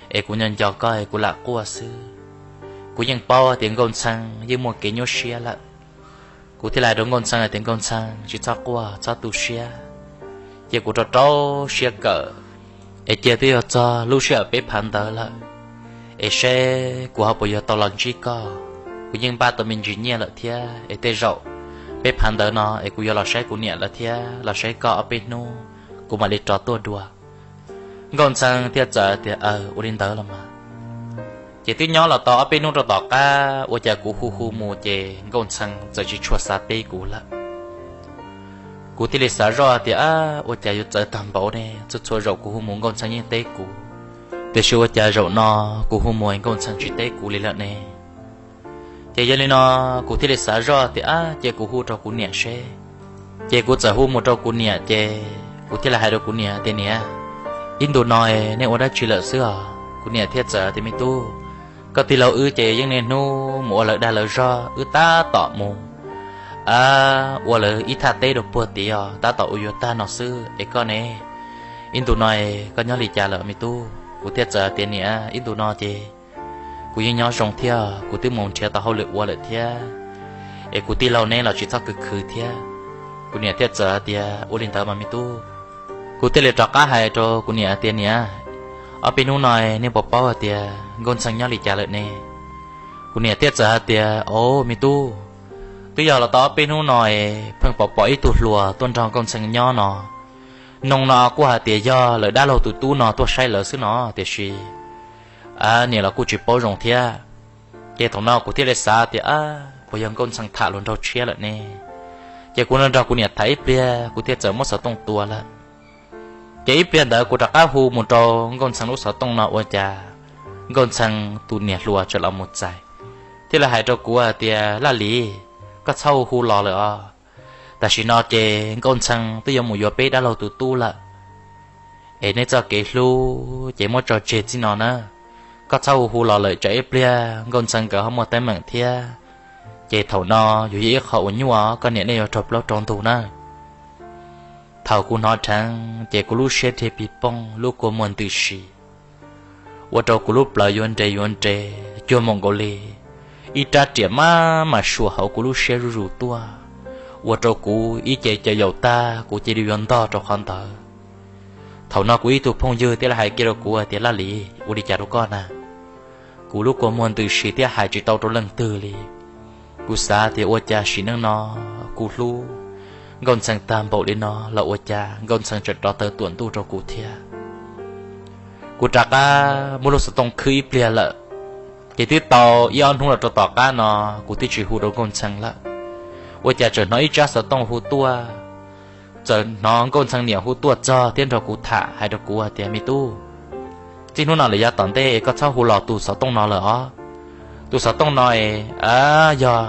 es kuv nco nco koj es kuv lam quaj xwb. Kuv yeej paub tias Nkauj Ntxhee yeej muaj kev nyuaj siab lawm. Kuv thiaj li hais rau Nkauj Ntxhee hais tias, Nkauj Ntxhee, tsis txhob quaj, txhob tu siab. Cia kuv rau rau siab kawm, es cia twb yog txog lub sij hawm peb phav ntawv lawm, es seb kuv ho puas yuav tau los ntsib koj. Kuv yeej npaj tau me ntsis nyiaj lawm thiab, es tej zaum peb phav ntawv no es kuv yuav los saib kuv niam lawm thiab los saib koj ob peb hnub, kuv mam li rov tuaj dua. Nkauj Ntxhee thiaj txawm tias, Aws, ua li ntawd los mas. Ces twb nyob los tau ob peb hnub rau tom qab ua cas kuv hu hu mus ces Nkauj Ntxhee txawm tsis tshua xav teb kuv lawm. Kuv thiaj li xav zoj tias, Ua cas yuav txawv tag npaum ne, txhua txhua zaum kuv hu mus Nkauj Ntxhee yeej teb kuv, tiam sis ua cas zaum no kuv hu mus Nkauj Ntxhee tsis teb kuv li lawm ne? Ces yog li no kuv thiaj li xav zoj tias, Ab, cia kuv hu rau kuv niam seb. Ces kuv txawm hu mus rau kuv niam ces kuv thiaj li hais rau kuv niam tias, Niam, ib ntu no nej ua dab tsi lawm xwb os? Kuv niam thiaj txawm tias, Me tub, koj tij laug wb ces yeej niaj hnub mus ua lawv dag lawv zog, wb tab tom mus ua lawv ib thaj teb rau puag tid os, tab tom ua yuav tag no xwb es koj ne, ib ntu no koj nyob li cas lawm me tub? Kuv thiaj txawm tias, Niam, ib ntu no ces kuv yeej nyob zoo thiab, kuv twb mus nrhiav tau hauj lwm ua lawm thiab, es kuv tij laug neb los tsis txhob khwv khwv thiab. Kuv niam thiaj txawm tias, Ua li ntawd mas me tub. Kuv thiaj li rov qab hais rau kuv niam tias, Niam, ob peb hnub no nej puas paub hais tias Nkauj Ntxhee nyob li cas lawm ne? Kuv niam thiaj txawm hais tias, Au me tub, twb yog los tau ob peb hnub no pheej pom pom ib tug hluas tuaj nrog Nkauj Ntxhee nyob no. Noog no kuj hais tias yog lawv dab laug tus tub no tuaj saib lawv xwb no, tiam sis niam los kuj tsis paub zoo thiab. Ces thaum no kuv thiaj li xav tias, Ab, puas yog Nkauj Ntxhee tham hluas nraug tshiab lawm ne? Ces kuv nrog kuv niam tham ib pliag kuv thiaj txawm muab xov tooj tua lawm. Ces ib pliag ntawd kuv rov qab hu mus rau Nkauj Ntxhee lub xov tooj no ua cas Nkauj Ntxhee tus niam hluas txawm los mus txais, thiaj li hais rau kuv hais tias, Laj Lis, koj txhob hu hu los lawm os. Tam sim no ces Nkauj Ntxhee twb yuav mus yuav peb dab laug tus tub lawm, es nej txoj kev hlub ces muab tso tseg txij no na. Koj txhob hu hu los lawm tsam ib pliag Nkauj Ntxhee nkawd ho muaj teeb meem thiab, ces thaum no yuav yog ib qho uas nyuaj, koj niam nej yuav raug plaub raug ntug na. Thaum kuv hnov dheev ces kuv lub siab dhia pig pooj, lub kua muag ntws si, ua rau kuv lub plawv yuav nres yuav nres cuag moom nkaus li ib rab riam maj mam suam hauv kuv lub siab zuj zus tuaj, ua rau kuv ib ce cav yaum tag kuv cia li yuav ntog rau qhov ntawd. Thaum no kuv ib tug phooj ywg thiaj li hais kiag rau kuv hais tias, Laj Lis, ua li cas rau koj na? Kuv lub kua muag ntws si thiab hais tsis tau rau leej twg li. Kuv xav tias ua cas sim neej no kuv hlub Nkauj Ntxhee tag npaum li no los ua cas Nkauj Ntxhee tseem rov tawm tuam ntuj rau kuv thiab. Kuv rov qab muab lub xov tooj khwb ib pliag lawm, ces twb tau ib ob hnub los rau tom qab no kuv twb tsis hu rau Nkauj Ntxhee lawm, ua cas tseem hnov ib tsab xov tooj hu tuaj. txawm hnov Nkauj Ntxhee niam hu tuaj txog thiab nrog kuv tham hais rau kuv hais tias, Me tub, txij hnub no lawm yav tom ntej koj txhob hu los tus xov tooj no lawm os. Tus xov tooj no es yog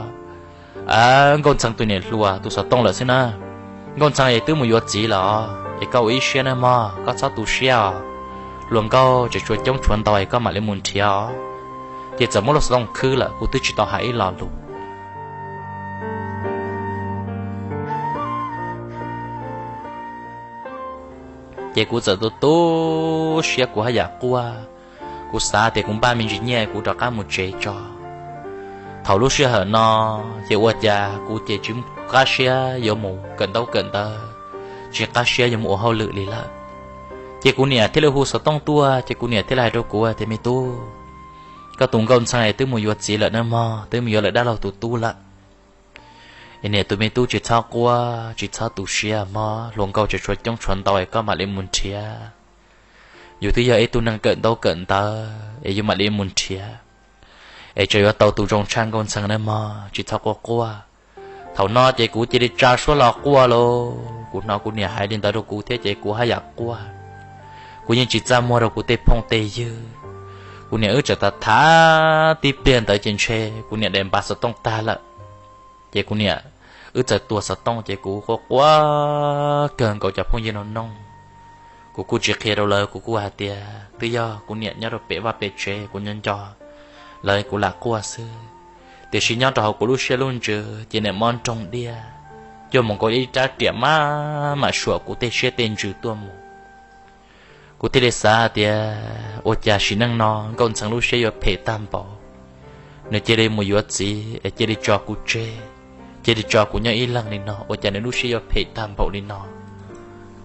Nkauj Ntxhee tus niam hluas tus xov tooj lawm xwb na. Nkauj Ntxhee es twb mus yuav txiv lawm os, es koj ua ib siab nawb mog, koj txhob tu siab os. Hluas nkauj tseem tshuav coob tshuav ntau es koj mam li mus nrhiav os. Ces txawm muab lub xov tooj khwb lawm, kuv twb tsis tau hais ib lo lus. Ces kuv txawm tu tu siab, kuv haj yam quaj. Kuv xav tias kuv npaj me ntsis nyiaj kuv rov qab mus tsev tso. Thaum lub sij hawm no ces ua cas kuv ces tsis qab siab yuav mus kawm ntaub kawm ntawv, tsis qab siab yuav mus ua hauj lwm li lawm. Ces kuv niam thiaj li hu xov tooj tuaj, ces kuv niam thiaj li hais rau kuv tias, Me tub, koj tus Nkauj Ntxhee es twb mus yuav txiv lawm nawb mog, twb mus yuav lawv dab laug tus tub lawm. Es niam tus me tub tsis txhob quaj tsis txhob tu siab mog, hluas nkauj tseem tshuav coob tshuav ntau es koj mam li mus nrhiav. Yus twb yog ib tug neeg kawm ntaub kawm ntawv es yus mam li mus nrhiav, es tseem yuav tau tus zoo tshaj Nkauj Ntxhee nawb mog, tsis txhob quaj quaj. Thaum no ces kuv cia li tsa suab los quaj lauj. Kuv hnov kuv niam hais li ntawd rau kuv thiab ces kuv haj yam quaj. Kuv yeej tsis txaj muag rau kuv tej phooj tej ywg. Kuv niam wb txawm tham tham tib pliag ntawd ces ntshe kuv niam daim npav xov tooj tag lawm. Ces kuv niam wb txawm tua xov tooj ces kuv quaj quaj kawg nkaus cov phooj ywg no noog. Kuv kuj tsis qhia rau lawv, kuv kuj hais tias twb yog kuv niam nyob rau pem vaj pem tsev, kuv nyob nco lawv kuv lam quaj xwb. Tiam sis nyob rau hauv kuv lub siab lub ntsws ces niam mob nroog diaj, cuag mus nkaus ib rab riam maj mam suam kuv tej siab tej ntsws tuaj mus. Kuv thiaj li xav tias ua cas sim neej no Nkauj Ntxhee lub siab yuav phem tag npaum, nws cia li mus yuav txiv es cia li tso kuv tseg, cia li tso kuv nyob ib leeg li no, ua cas nws lub siab yuav phem tag npaum li no.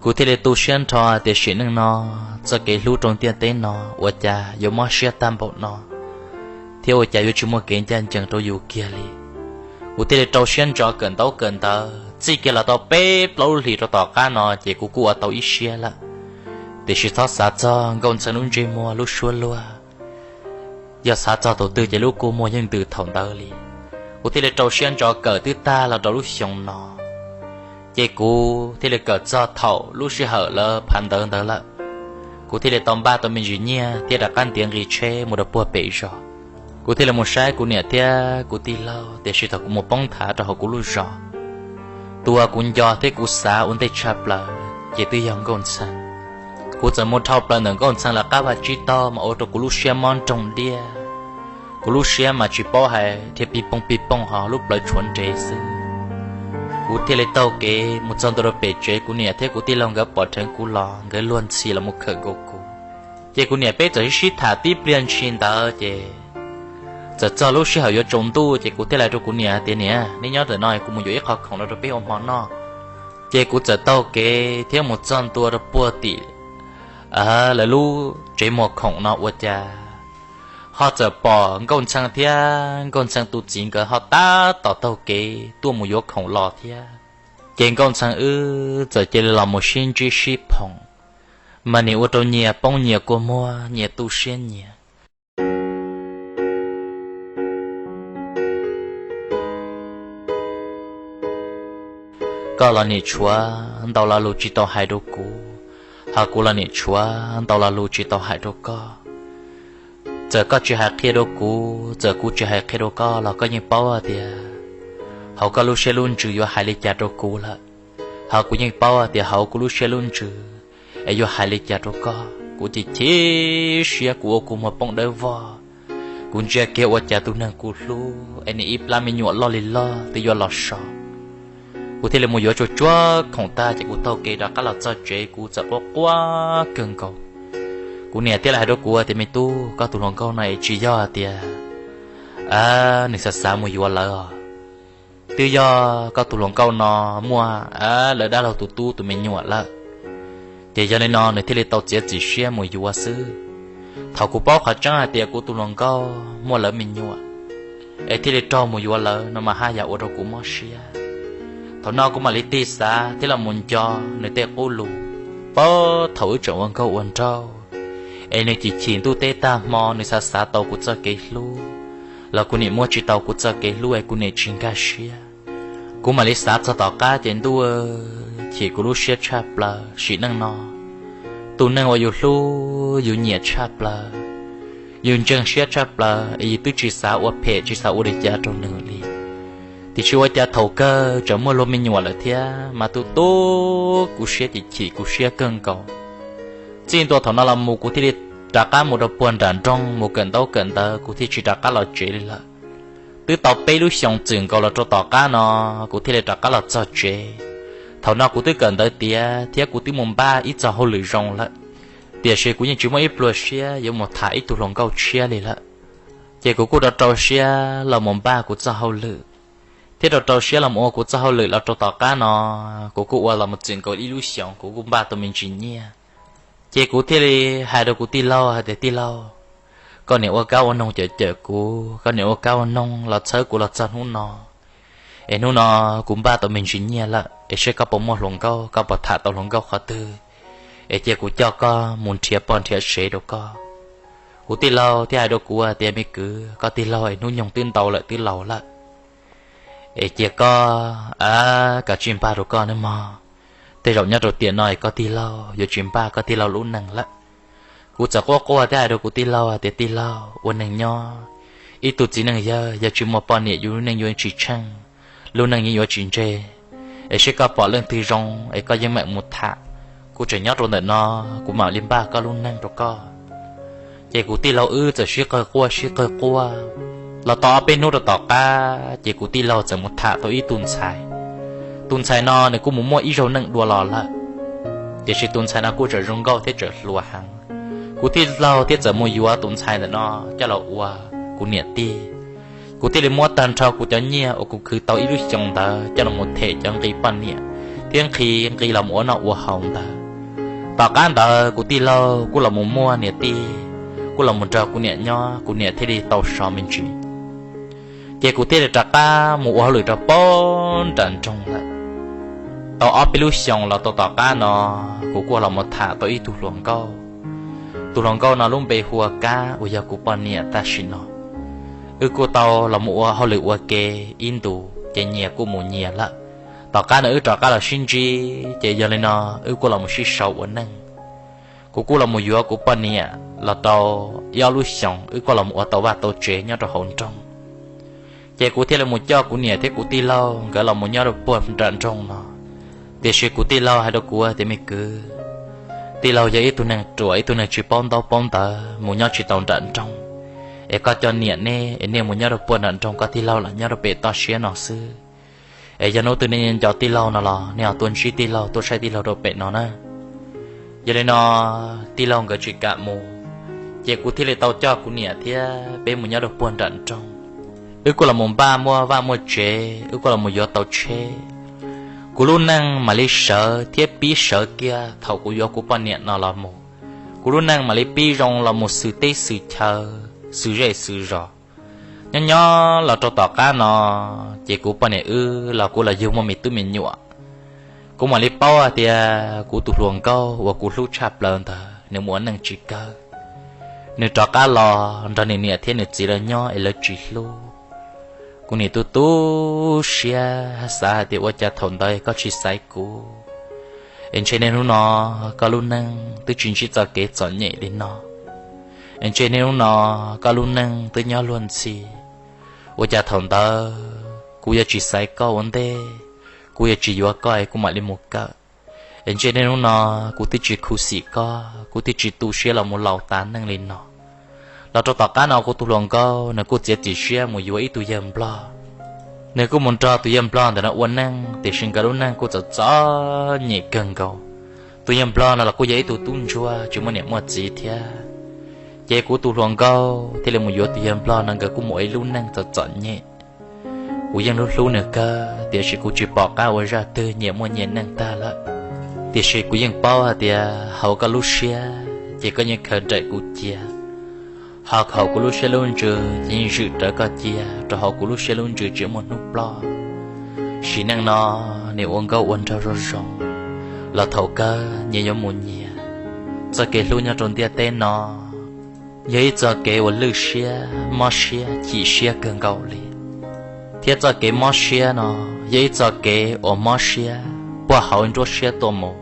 Kuv thiaj li tu siab nrho tias sim neej no txoj kev hlub rau ntiaj teb no ua cas yuav mob siab tag npaum no, thiab ua cas yuav tsis muaj kev ncaj ncees rau yus kiag li. Kuv thiaj li rau siab ntso kawm ntaub kawm ntawv, txij kiag los tau peb plaub lub hlis rau tom qab no ces kuv kuj ua tau ib siab lawm. Tiam sis txhob xav txog Nkauj Ntxhee lub ntsej muag lub suab luag, yog xav txog thaum twg ces lub kua muag yeej ntws thaum ntawd li. Kuv thiaj li rau siab ntso kawm twb tag los rau lub xyoo no, ces kuv thiaj li kawm txog thaum lub sij hawm lawv phav ntawv ntawd lawm. Kuv thiaj li tau npaj tau me ntsis nyiaj thiab rov qab ntiav nqi tsheb mus rau puag pem zos. Kuv thiaj li mus saib kuv niam thiab kuv tij laug, tiam sis thaum kuv mus poob nthav rau hauv kuv lub zos, tus uas kuv nco thiab kuv xav ua ntej tshaj plaws ces twb yog Nkauj Ntxhee. Kuv txawm mus dhau plaws ntawm Nkauj Ntxhee lawv qab vaj tsib taug mas ua rau kuv lub siab mob nroog diaj. Kuv lub siab mas tsis paub hais, dhia pij pooj pij pooj ho lub plawv tshuav nres xwb. Kuv thiaj li taug kev mus txog ntua rau pem tsev, kuv niam thiab kuv tij laug nkawd pom dheev kuv los nkawd luag ntxhi los mus khawm nkaus kuv. Ces kuv niam peb txawm sib sib tham tib pliag ntshis ntawd ces txawm txog lub sij hawm yuav tsaus ntuj ces kuv thiaj li hais rau kuv niam tias, Niam, neb nyob ntawm no kuv mus yuav ib qho khoom los rau peb ua hmo noj. Ces kuv txawm taug kev thiab mus txog ntua rau puag tim lawv lub tsev muag khoom no ua cas ho txawm pom Nkauj Ntxhee thiab Nkauj Ntxhee tus txiv nkawd ho tab tom taug kev tuaj mus yuav khoom los thiab. Ces Nkauj Ntxhee wb txawm cia li los mus sib ntsib sib phoom, mas nim ua rau nyias poob nyias kua muag nyias tu siab nyias. Koj los nim tshuav ntau lo lus tsis tau hais rau kuv, ho kuv los nim tshuav ntau lo lus tsis tau hais rau koj. Txawm koj tsis hais qhia rau kuv, txawm kuv tsis hais qhia rau koj los koj yeej paub hais tias hauv koj lub siab lub ntsws yuav hais li cas rau kuv lawm. Ho kuv yeej paub hais tias hauv kuv lub siab lub ntsws es yuav hais li cas rau koj. Kuv chim chim siab, kuv ua kua muag poob dawb vog. Kuv ntsia kiag ua cas tus neeg kuv hlub es nws ib plab me nyuam loj li loj twb yuav los so. Kuv thiaj li mus yuav tsuag tsuag khoom tag ces kuv taug kev rov qab los txog tsev, kuv txawm quaj quaj kawg nkaus. Kuv niam thiaj li hais rau kuv tias, Me tub, koj tus hluas nkauj no es tsis yog tias nws xav xav mus yuav lawv os. Twb yog koj tus hluas nkauj no muaj lawv dab laug tus tub tus me nyuam lawm, ces yog li no nws thiaj li tau txiav txim siab mus yuav xwb. Thaum kuv paub qhov tseeb hais tias kuv tus hluas nkauj muaj lawv me nyuam, es thiaj li raug mus yuav lawv no mas haj yam ua rau kuv mob siab. Thaum no kuv mam li tig xav thiab los mus nco nws tej qub lus, puag thaum wb tseem ua nkauj ua nraug, es nws chim chim ntuj teb tag hmo nws xav xav tau kuv txoj kev hlub, los kuv nim muab tsis tau kuv txoj kev hlub es kuv nim tsis nkag siab. Kuv mam li xav txog tom qab ces ntuj, chim kuv lub siab tshaj plaws. Sim neej no, tus neeg uas yus hlub yus nyiam tshaj plaws, yus ntseeg siab tshaj plaws es yus twb tsis xav ua phem tsis xav ua li cas rau nws li. Tiam sis ua cas thaum kawg tseem muaj luag me nyuam lawm thiab mas tu tu kuv siab ces chim kuv siab kawg nkaus. Txij ntua thaum no los mus kuv thiaj li rov qab mus rau puag nram nroog mus kawm ntaub kawm ntawv, kuv thiaj tsis rov qab los tsev li lawm. Twb tau peb lub xyoos txwm nkaus los rau tom qab no, kuv thiaj li rov qab los txog tsev. Thaum no kuv twb kawm ntawv tiav thiab kuv twb mus npaj ib txog hauj lwm zoo lawm, tiam sis kuv yeej tsis muaj ib pluag siab yuav mus tham ib tug hluas nkauj tshiab li lawm. Ces kuv kuj rau rau siab los mus npaj kuv txoj hauj lwm, thiab rau rau siab los mus ua kuv txoj hauj lwm los rau tom qab no, kuv kuj ua los mus txwm nkaus ib lub xyoos kuv kuj npaj tau me ntsis nyiaj. Ces kuv thiaj li hais rau kuv tij laug hais tias, tij laug, koj niam ua kab ua noog cawm cawm kuv, koj niam ua kab ua noog los txhawb kuv los txog hnub no, es hnub no kuv npaj tau me ntsis nyiaj lawm es seb koj puas muaj hluas nkauj, koj puas tham tau hluas nkauj qhov twg, es cia kuv coj koj mus nrhiav poj nrhiav sev rau koj. Kuv tij laug thiaj hais rau kuv tias, me kwv, koj tij laug es hnub nyoog twb ntau lawm twb laus lawm, es cia koj, kav tsij npaj rau koj nawb mog. Tej zaum nyob rau tiam no es koj tij laug yuav tsis npaj koj tij laug lub neej lawm. Kuv txawm quaj quaj thiab hais rau kuv tij laug hais tias, tij laug, ua neeg nyob, ib tug txiv neej yawg yog tsis muaj poj niam yus lub neej yuav tsis tsheej, lub neej yeej yuav tsis ntseg. Es seb koj pom leej twg zoo es koj yeej meem mus tham, kuv tseem nyob rau ntawm no, kuv mam li npaj koj lub neej rau koj. Ces kuv tij laug wb txawm sib qawg quaj sib qawg quaj los tau ob peb hnub rau tom qab ces kuv tij laug txawm mus tham tau ib tug ntxhais. Tus ntxhais no nws kuj mus muaj ib zaug neej dua los lawm, tiam sis tus ntxhais no kuj tseem zoo nkauj thiab tseem hluas heev. Kuv tij laug thiaj txawm mus yuav tus ntxhais ntawm no coj los ua kuv niam tij. Kuv thiaj li muab tag nrho kuv cov nyiaj uas kuv khwv tau ib lub xyoos ntawd coj los them cov nqi poj niam thiab nqi, nqi los ua noj ua haus ntawd. Tom qab ntawd kuv tij laug kuj los mus muaj niam tij, kuj los mus nrog kuv niam nyob, kuv niam thiaj li tau so me ntsis. Ces kuv thiaj li rov qab mus ua hauj lwm rau pem nram nroog lawm. Tau ob peb lub xyoos los tau tom qab no, kuv kuj los mus tham tau ib tug hluas nkauj. Tus hluas nkauj no lub npe hu ua Kab uas yog kuv poj niam tam sim no. Wb kuj tau los mus ua hauj lwm ua ke ib ntus ces nyias kuj mus nyias lawm. Tom qab no wb rov qab los sib ntsib ces yog li no wb kuj los mus sib sau ua neej. Kuv kuj los mus yuav kuv poj niam los tau ib ob lub xyoos, wb kuj los mus ua tau vaj tau tsev nyob rau hauv nroog. Ces kuv thiaj li mus coj kuv niam thiab kuv tij laug nkawd los mus nyob rau puag nram nroog no. Tiam sis kuv tij laug hais rau kuv tias, me kwv, tij laug yog ib tug neeg ruam, ib tug neeg tsis paub ntaub paub ntawv, mus nyob tsis tau nram nroog, es koj coj niam neb es nej mus nyob rau puag nram nroog, koj tij laug los nyob rau pem toj siab no xwb. Es yog hnub twg nej nco tij laug no los nej ho tuaj ntsib tij laug, tuaj saib tij laug rau pem no na. Yog li no tij laug nkawd tsis kam mus, ces kuv thiaj li tau coj kuv niam thiab peb mus nyob rau puag nram nroog. Wb kuj los mus npaj muaj vaj muaj tsev, wb kuj los mus yuav tau tsheb. Kuv lub neej mam li sawv thiab pib sawv kiag thaum kuv yuav kuv poj niam no los mus. Kuv lub neej mam li pib zoo los mus xws teb xws chaw, xws zej xws zos. Nyob nyob los rau tom qab no, ces kuv poj niam wb los kuj los yug muaj me tub me nyuam. Kuv mam li paub hais tias kuv tus hluas nkauj uas kuv hlub tshaj plaws ntawd nws mus ua neej tsis kawg. Nws rov qab los nrog nws niam thiab nws txiv lawv nyob es lawv tsis hlub. Kuv nim tu tu siab xav hais tias ua cas thaum ntawd koj tsis xaiv kuv, es ntshe niaj hnub no koj lub neej twb tsis ntsib txoj kev txom nyem li no. Es ntshe niaj hnub no koj lub neej twb nyob luag ntxhi. Ua cas thaum ntawd kuv yuav tsis xaiv koj ua ntej, kuv yuav tsis yuav koj es kuv mam li mus kawm. Es ntshe niaj hnub no kuv twb tsis khuv xim koj, kuv twb tsis tu siab los mus laus tas neej li no. Los rau tom qab no kuv tus hluas nkauj nws kuj txiav txim siab mus yuav ib tug yawg nplog. Nws kuj mus nrog tus yawg nplog ntawm no ua neej, tiam sis nkawd lub neej kuj txom txom nyem kawg nkaus. Tus yawg nplog no los kuj yog ib tug tub ntsuag tsis muaj niam muaj txiv thiab. Ces kuv tus hluas nkauj thiaj li mus yuav tus yawg nplog no, nkawd kuj mus ua ib lub neej txom txom nyem. Kuv yeej hlub hlub nws kawg, tiam sis kuv tsis pom qab ua zaj twg, nyias muaj nyias neej tag lawm. Tiam sis kuv yeej paub hais tias hauv koj lub siab ces koj yeej khaws nraim kuv cia, ho hauv kuv lub siab lub ntsws ces yeej zwm rawv koj cia rau hauv kuv lub siab lub ntsws tsis muaj hnub ploj. Sim neej no nyias ua nkauj ua nraug zoo zoo, los thaum kawg nyias yuav mus nyias. Txoj kev hlub nyob rau ntiaj teb no yog ib txoj kev uas lwj siab, mob siab, chim siab kawg nkaus li, thiab Thiab txoj kev mob siab no yog ib txoj kev uas mob siab puag hauv nruab siab tuaj mus,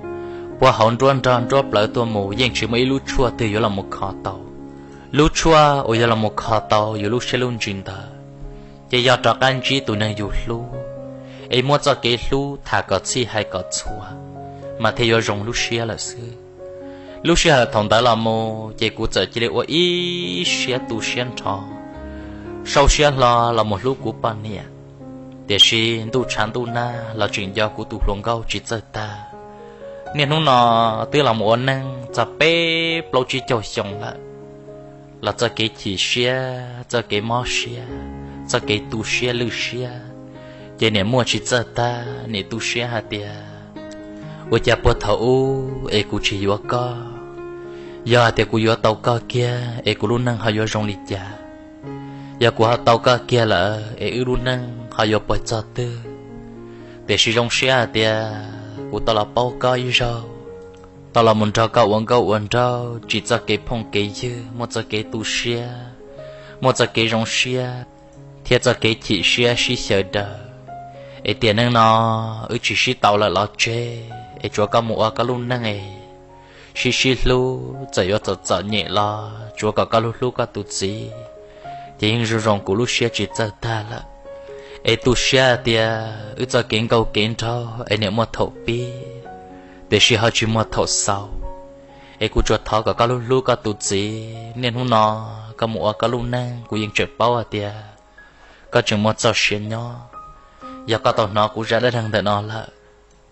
puag hauv nruab nrog nruab plawv tuaj mus, yeej tsis muaj ib lub tshuaj twg yuav los mus kho tau. Lub tshuaj uas yuav los mus kho tau yus lub siab lub ntsws ntawd, ces yog rov qab ntsib tus neeg yus hlub, es muab txoj kev hlub tham kom txhij hais kom txhua, mas thiaj yuav zoo lub siab lawm xwb. Lub sij hawm thaum ntawd los mus ces kuv txawm cia li ua ib siab tu siab nrho, sau siab hlo los mus hlub kuv poj niam. Tiam sis ntuj tshav ntuj nag los tseem nco kuv tus hluas nkauj tsis txawj tag. Niaj hnub no twb los mus ua neej txog peb plaub tsib caug xyoo lawm, los txoj kev chim siab, txoj kev mob siab, txoj kev tu siab lwj siab, ces niam muaj tsis txawj tag, niam tu siab hais tias, ua cas puag thaum ub es kuv tsis yuav koj? Yog hais tias kuv yuav tau koj kiag es kuv lub neej ho yuav zoo li cas? Yog kuv ho tau koj kiag lawm es wb lub neej ho yuav puag txog twg? Tiam sis zoo siab hais tias kuv tau los paub koj ib zaug, tau los mus nrog koj ua nkauj ua nraug, tsim txoj kev phooj kev ywg, muaj txoj kev tu siab, muaj txoj kev zoo siab, thiab txoj kev chim siab sib xyaw daws. Es tiam neej no wb tsis sib tau lawm los tseg, es tsuav koj mus ua koj lub neej es sib sib hlub, txawm yuav txom txom nyem los tsuav kom koj hlub hlub koj tus txiv, ces yeej zoo zoo kuv lub siab tsis txawj tag lawm. Es tu siab tias wb txoj kev nkauj kev nraug es niam muaj thaum pib, tiam sis ho tsis muaj thaum xaus. Es kuv tsuas thov kom koj hlub hlub koj tus txiv, niaj hnub no koj mus ua koj lub neej, kuv yeej tseem paub hais tias koj tseem muaj txoj sia nyob. Yog koj tau hnov kuv zaj dab neeg ntawm no lawm,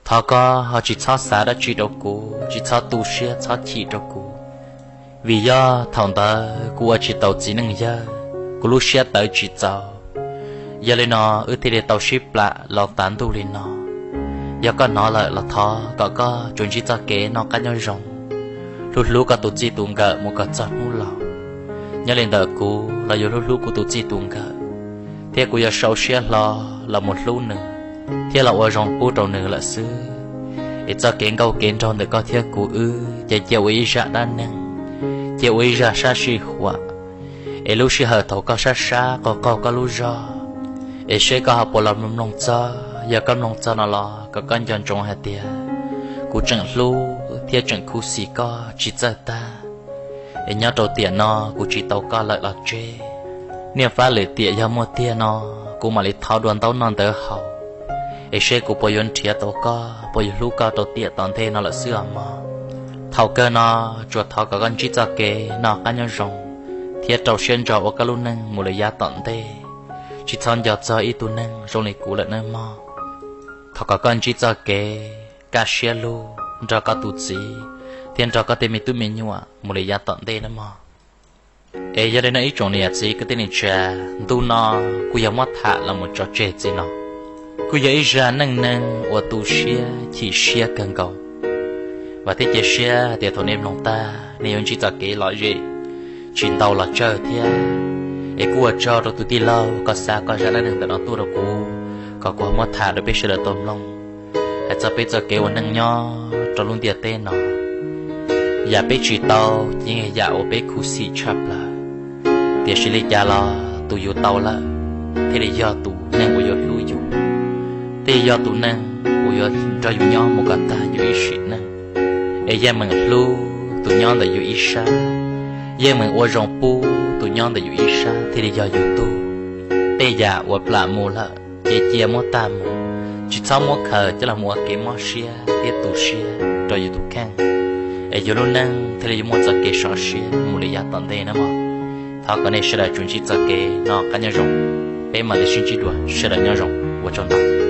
thov koj ho tsis txhob xav dab tsi rau kuv, tsis txhob tu siab txhob chim rau kuv, vim yog thaum ntawd kuv ua tsis taus txiv neej yawg, kuv lub siab tawv tsis txaus. Yog li no wb thiaj li tau sib plam los tav ntuj li no. Yog koj hnov lawm los thov kom koj tsuas ntsib txoj kev noj qab nyob zoo, hlub hlub koj tus txij tus nkawm mus kom txog hnub laus. Nyob li ntawm kuv los yuav hlub hlub kuv tus txij tus nkawm, thiab kuv yuav sau siab hlo los mus hlub nws thiab los ua zoo pub rau nws lawm xwb. Es txoj kev nkauj kev nraug ntawm koj thiab kuv wb ces cia ua ib zaj dab neeg, cia ua ib zaj sab sij huam. Es lub sij hawm thaum koj sab sab qaug qaug koj lub zog, es seb koj ho puas los mloog txog. Yog koj mloog txog no los kom koj nco ntsoov hais tias kuv tseem hlub thiab tseem khuv xim koj tsis txawj tag. Es nyob rau tiam no kuv tsis tau koj lawm los tseg, niaj fab lwm tiam yog muaj tiag no kuv mam li thov dua ntaub noj ntawv haus, es seb kuv puas yuav nrhiav tau koj, puas yuav hlub koj rau tiam tom ntej no lawm xwb os mog. Thaum kawg no tsuas thov kom koj ntsib txoj kev noj qab nyob zoo thiab rau siab ntso ua koj lub neej mus lawm yav tom ntej, tsis txhob nco txog ib tug neeg zoo li kuv lawm nawb mog. Thov kom koj ntsib txoj kev kaj siab lug nrog koj tus txiv thiab nrog koj tej me tub me nyuam mus lawm yav tom ntej nawb mog. Es yog li no ib tsoom niam txiv kwv tij neej tsa, ntu no kuj yog muab tham los mus tso tseg txij no. Kuj yog ib zaj neej neeg uas tu siab chim siab kawg nkaus. Vam thiab cia siab tias thaum nej mloog tag nej yuav ntsib txoj kev lom zem tsis ntau los tsawg thiab. Es kuj ua tsaug rau tus tij laug koj xa koj zaj dab neeg ntawm no tuaj rau kuv, kom kuv ho muab tham rau peb sawv daws tau mloog, hais txog peb txoj kev ua neej nyob rau lub ntiaj teb no. Yam peb tsis tau ces yeej yam uas peb khuv xim tshaj plaws. Tiam sis li cas los tus yus tau lawm thiaj li yog tus neeg uas yuav hlub yus, thiaj yog tus neeg uas yuav nrog yus nyob mus kom tag yus ib sim neej. Es yeej meem hlub tus nyob ntawm yus ib sab, yeej meem ua zoo pub tus nyob ntawm yus ib sab thiaj li yog yus tug. Tej yam uas plam mus lawm ces cia muab tag mus, tsis txhob muab khaws coj los mus ua kev mob siab thiab tu siab rau yus tus kheej, es yus lub neej thiaj li yuav muaj txoj kev sov siab mus li yav tom ntej nawb mog. Thov kom nej sawv daws tsuas ntsib txoj kev noj qab nyob zoo, peb mam li sib ntsib dua, sawv daws nyob zoo, ua tsaug ntau.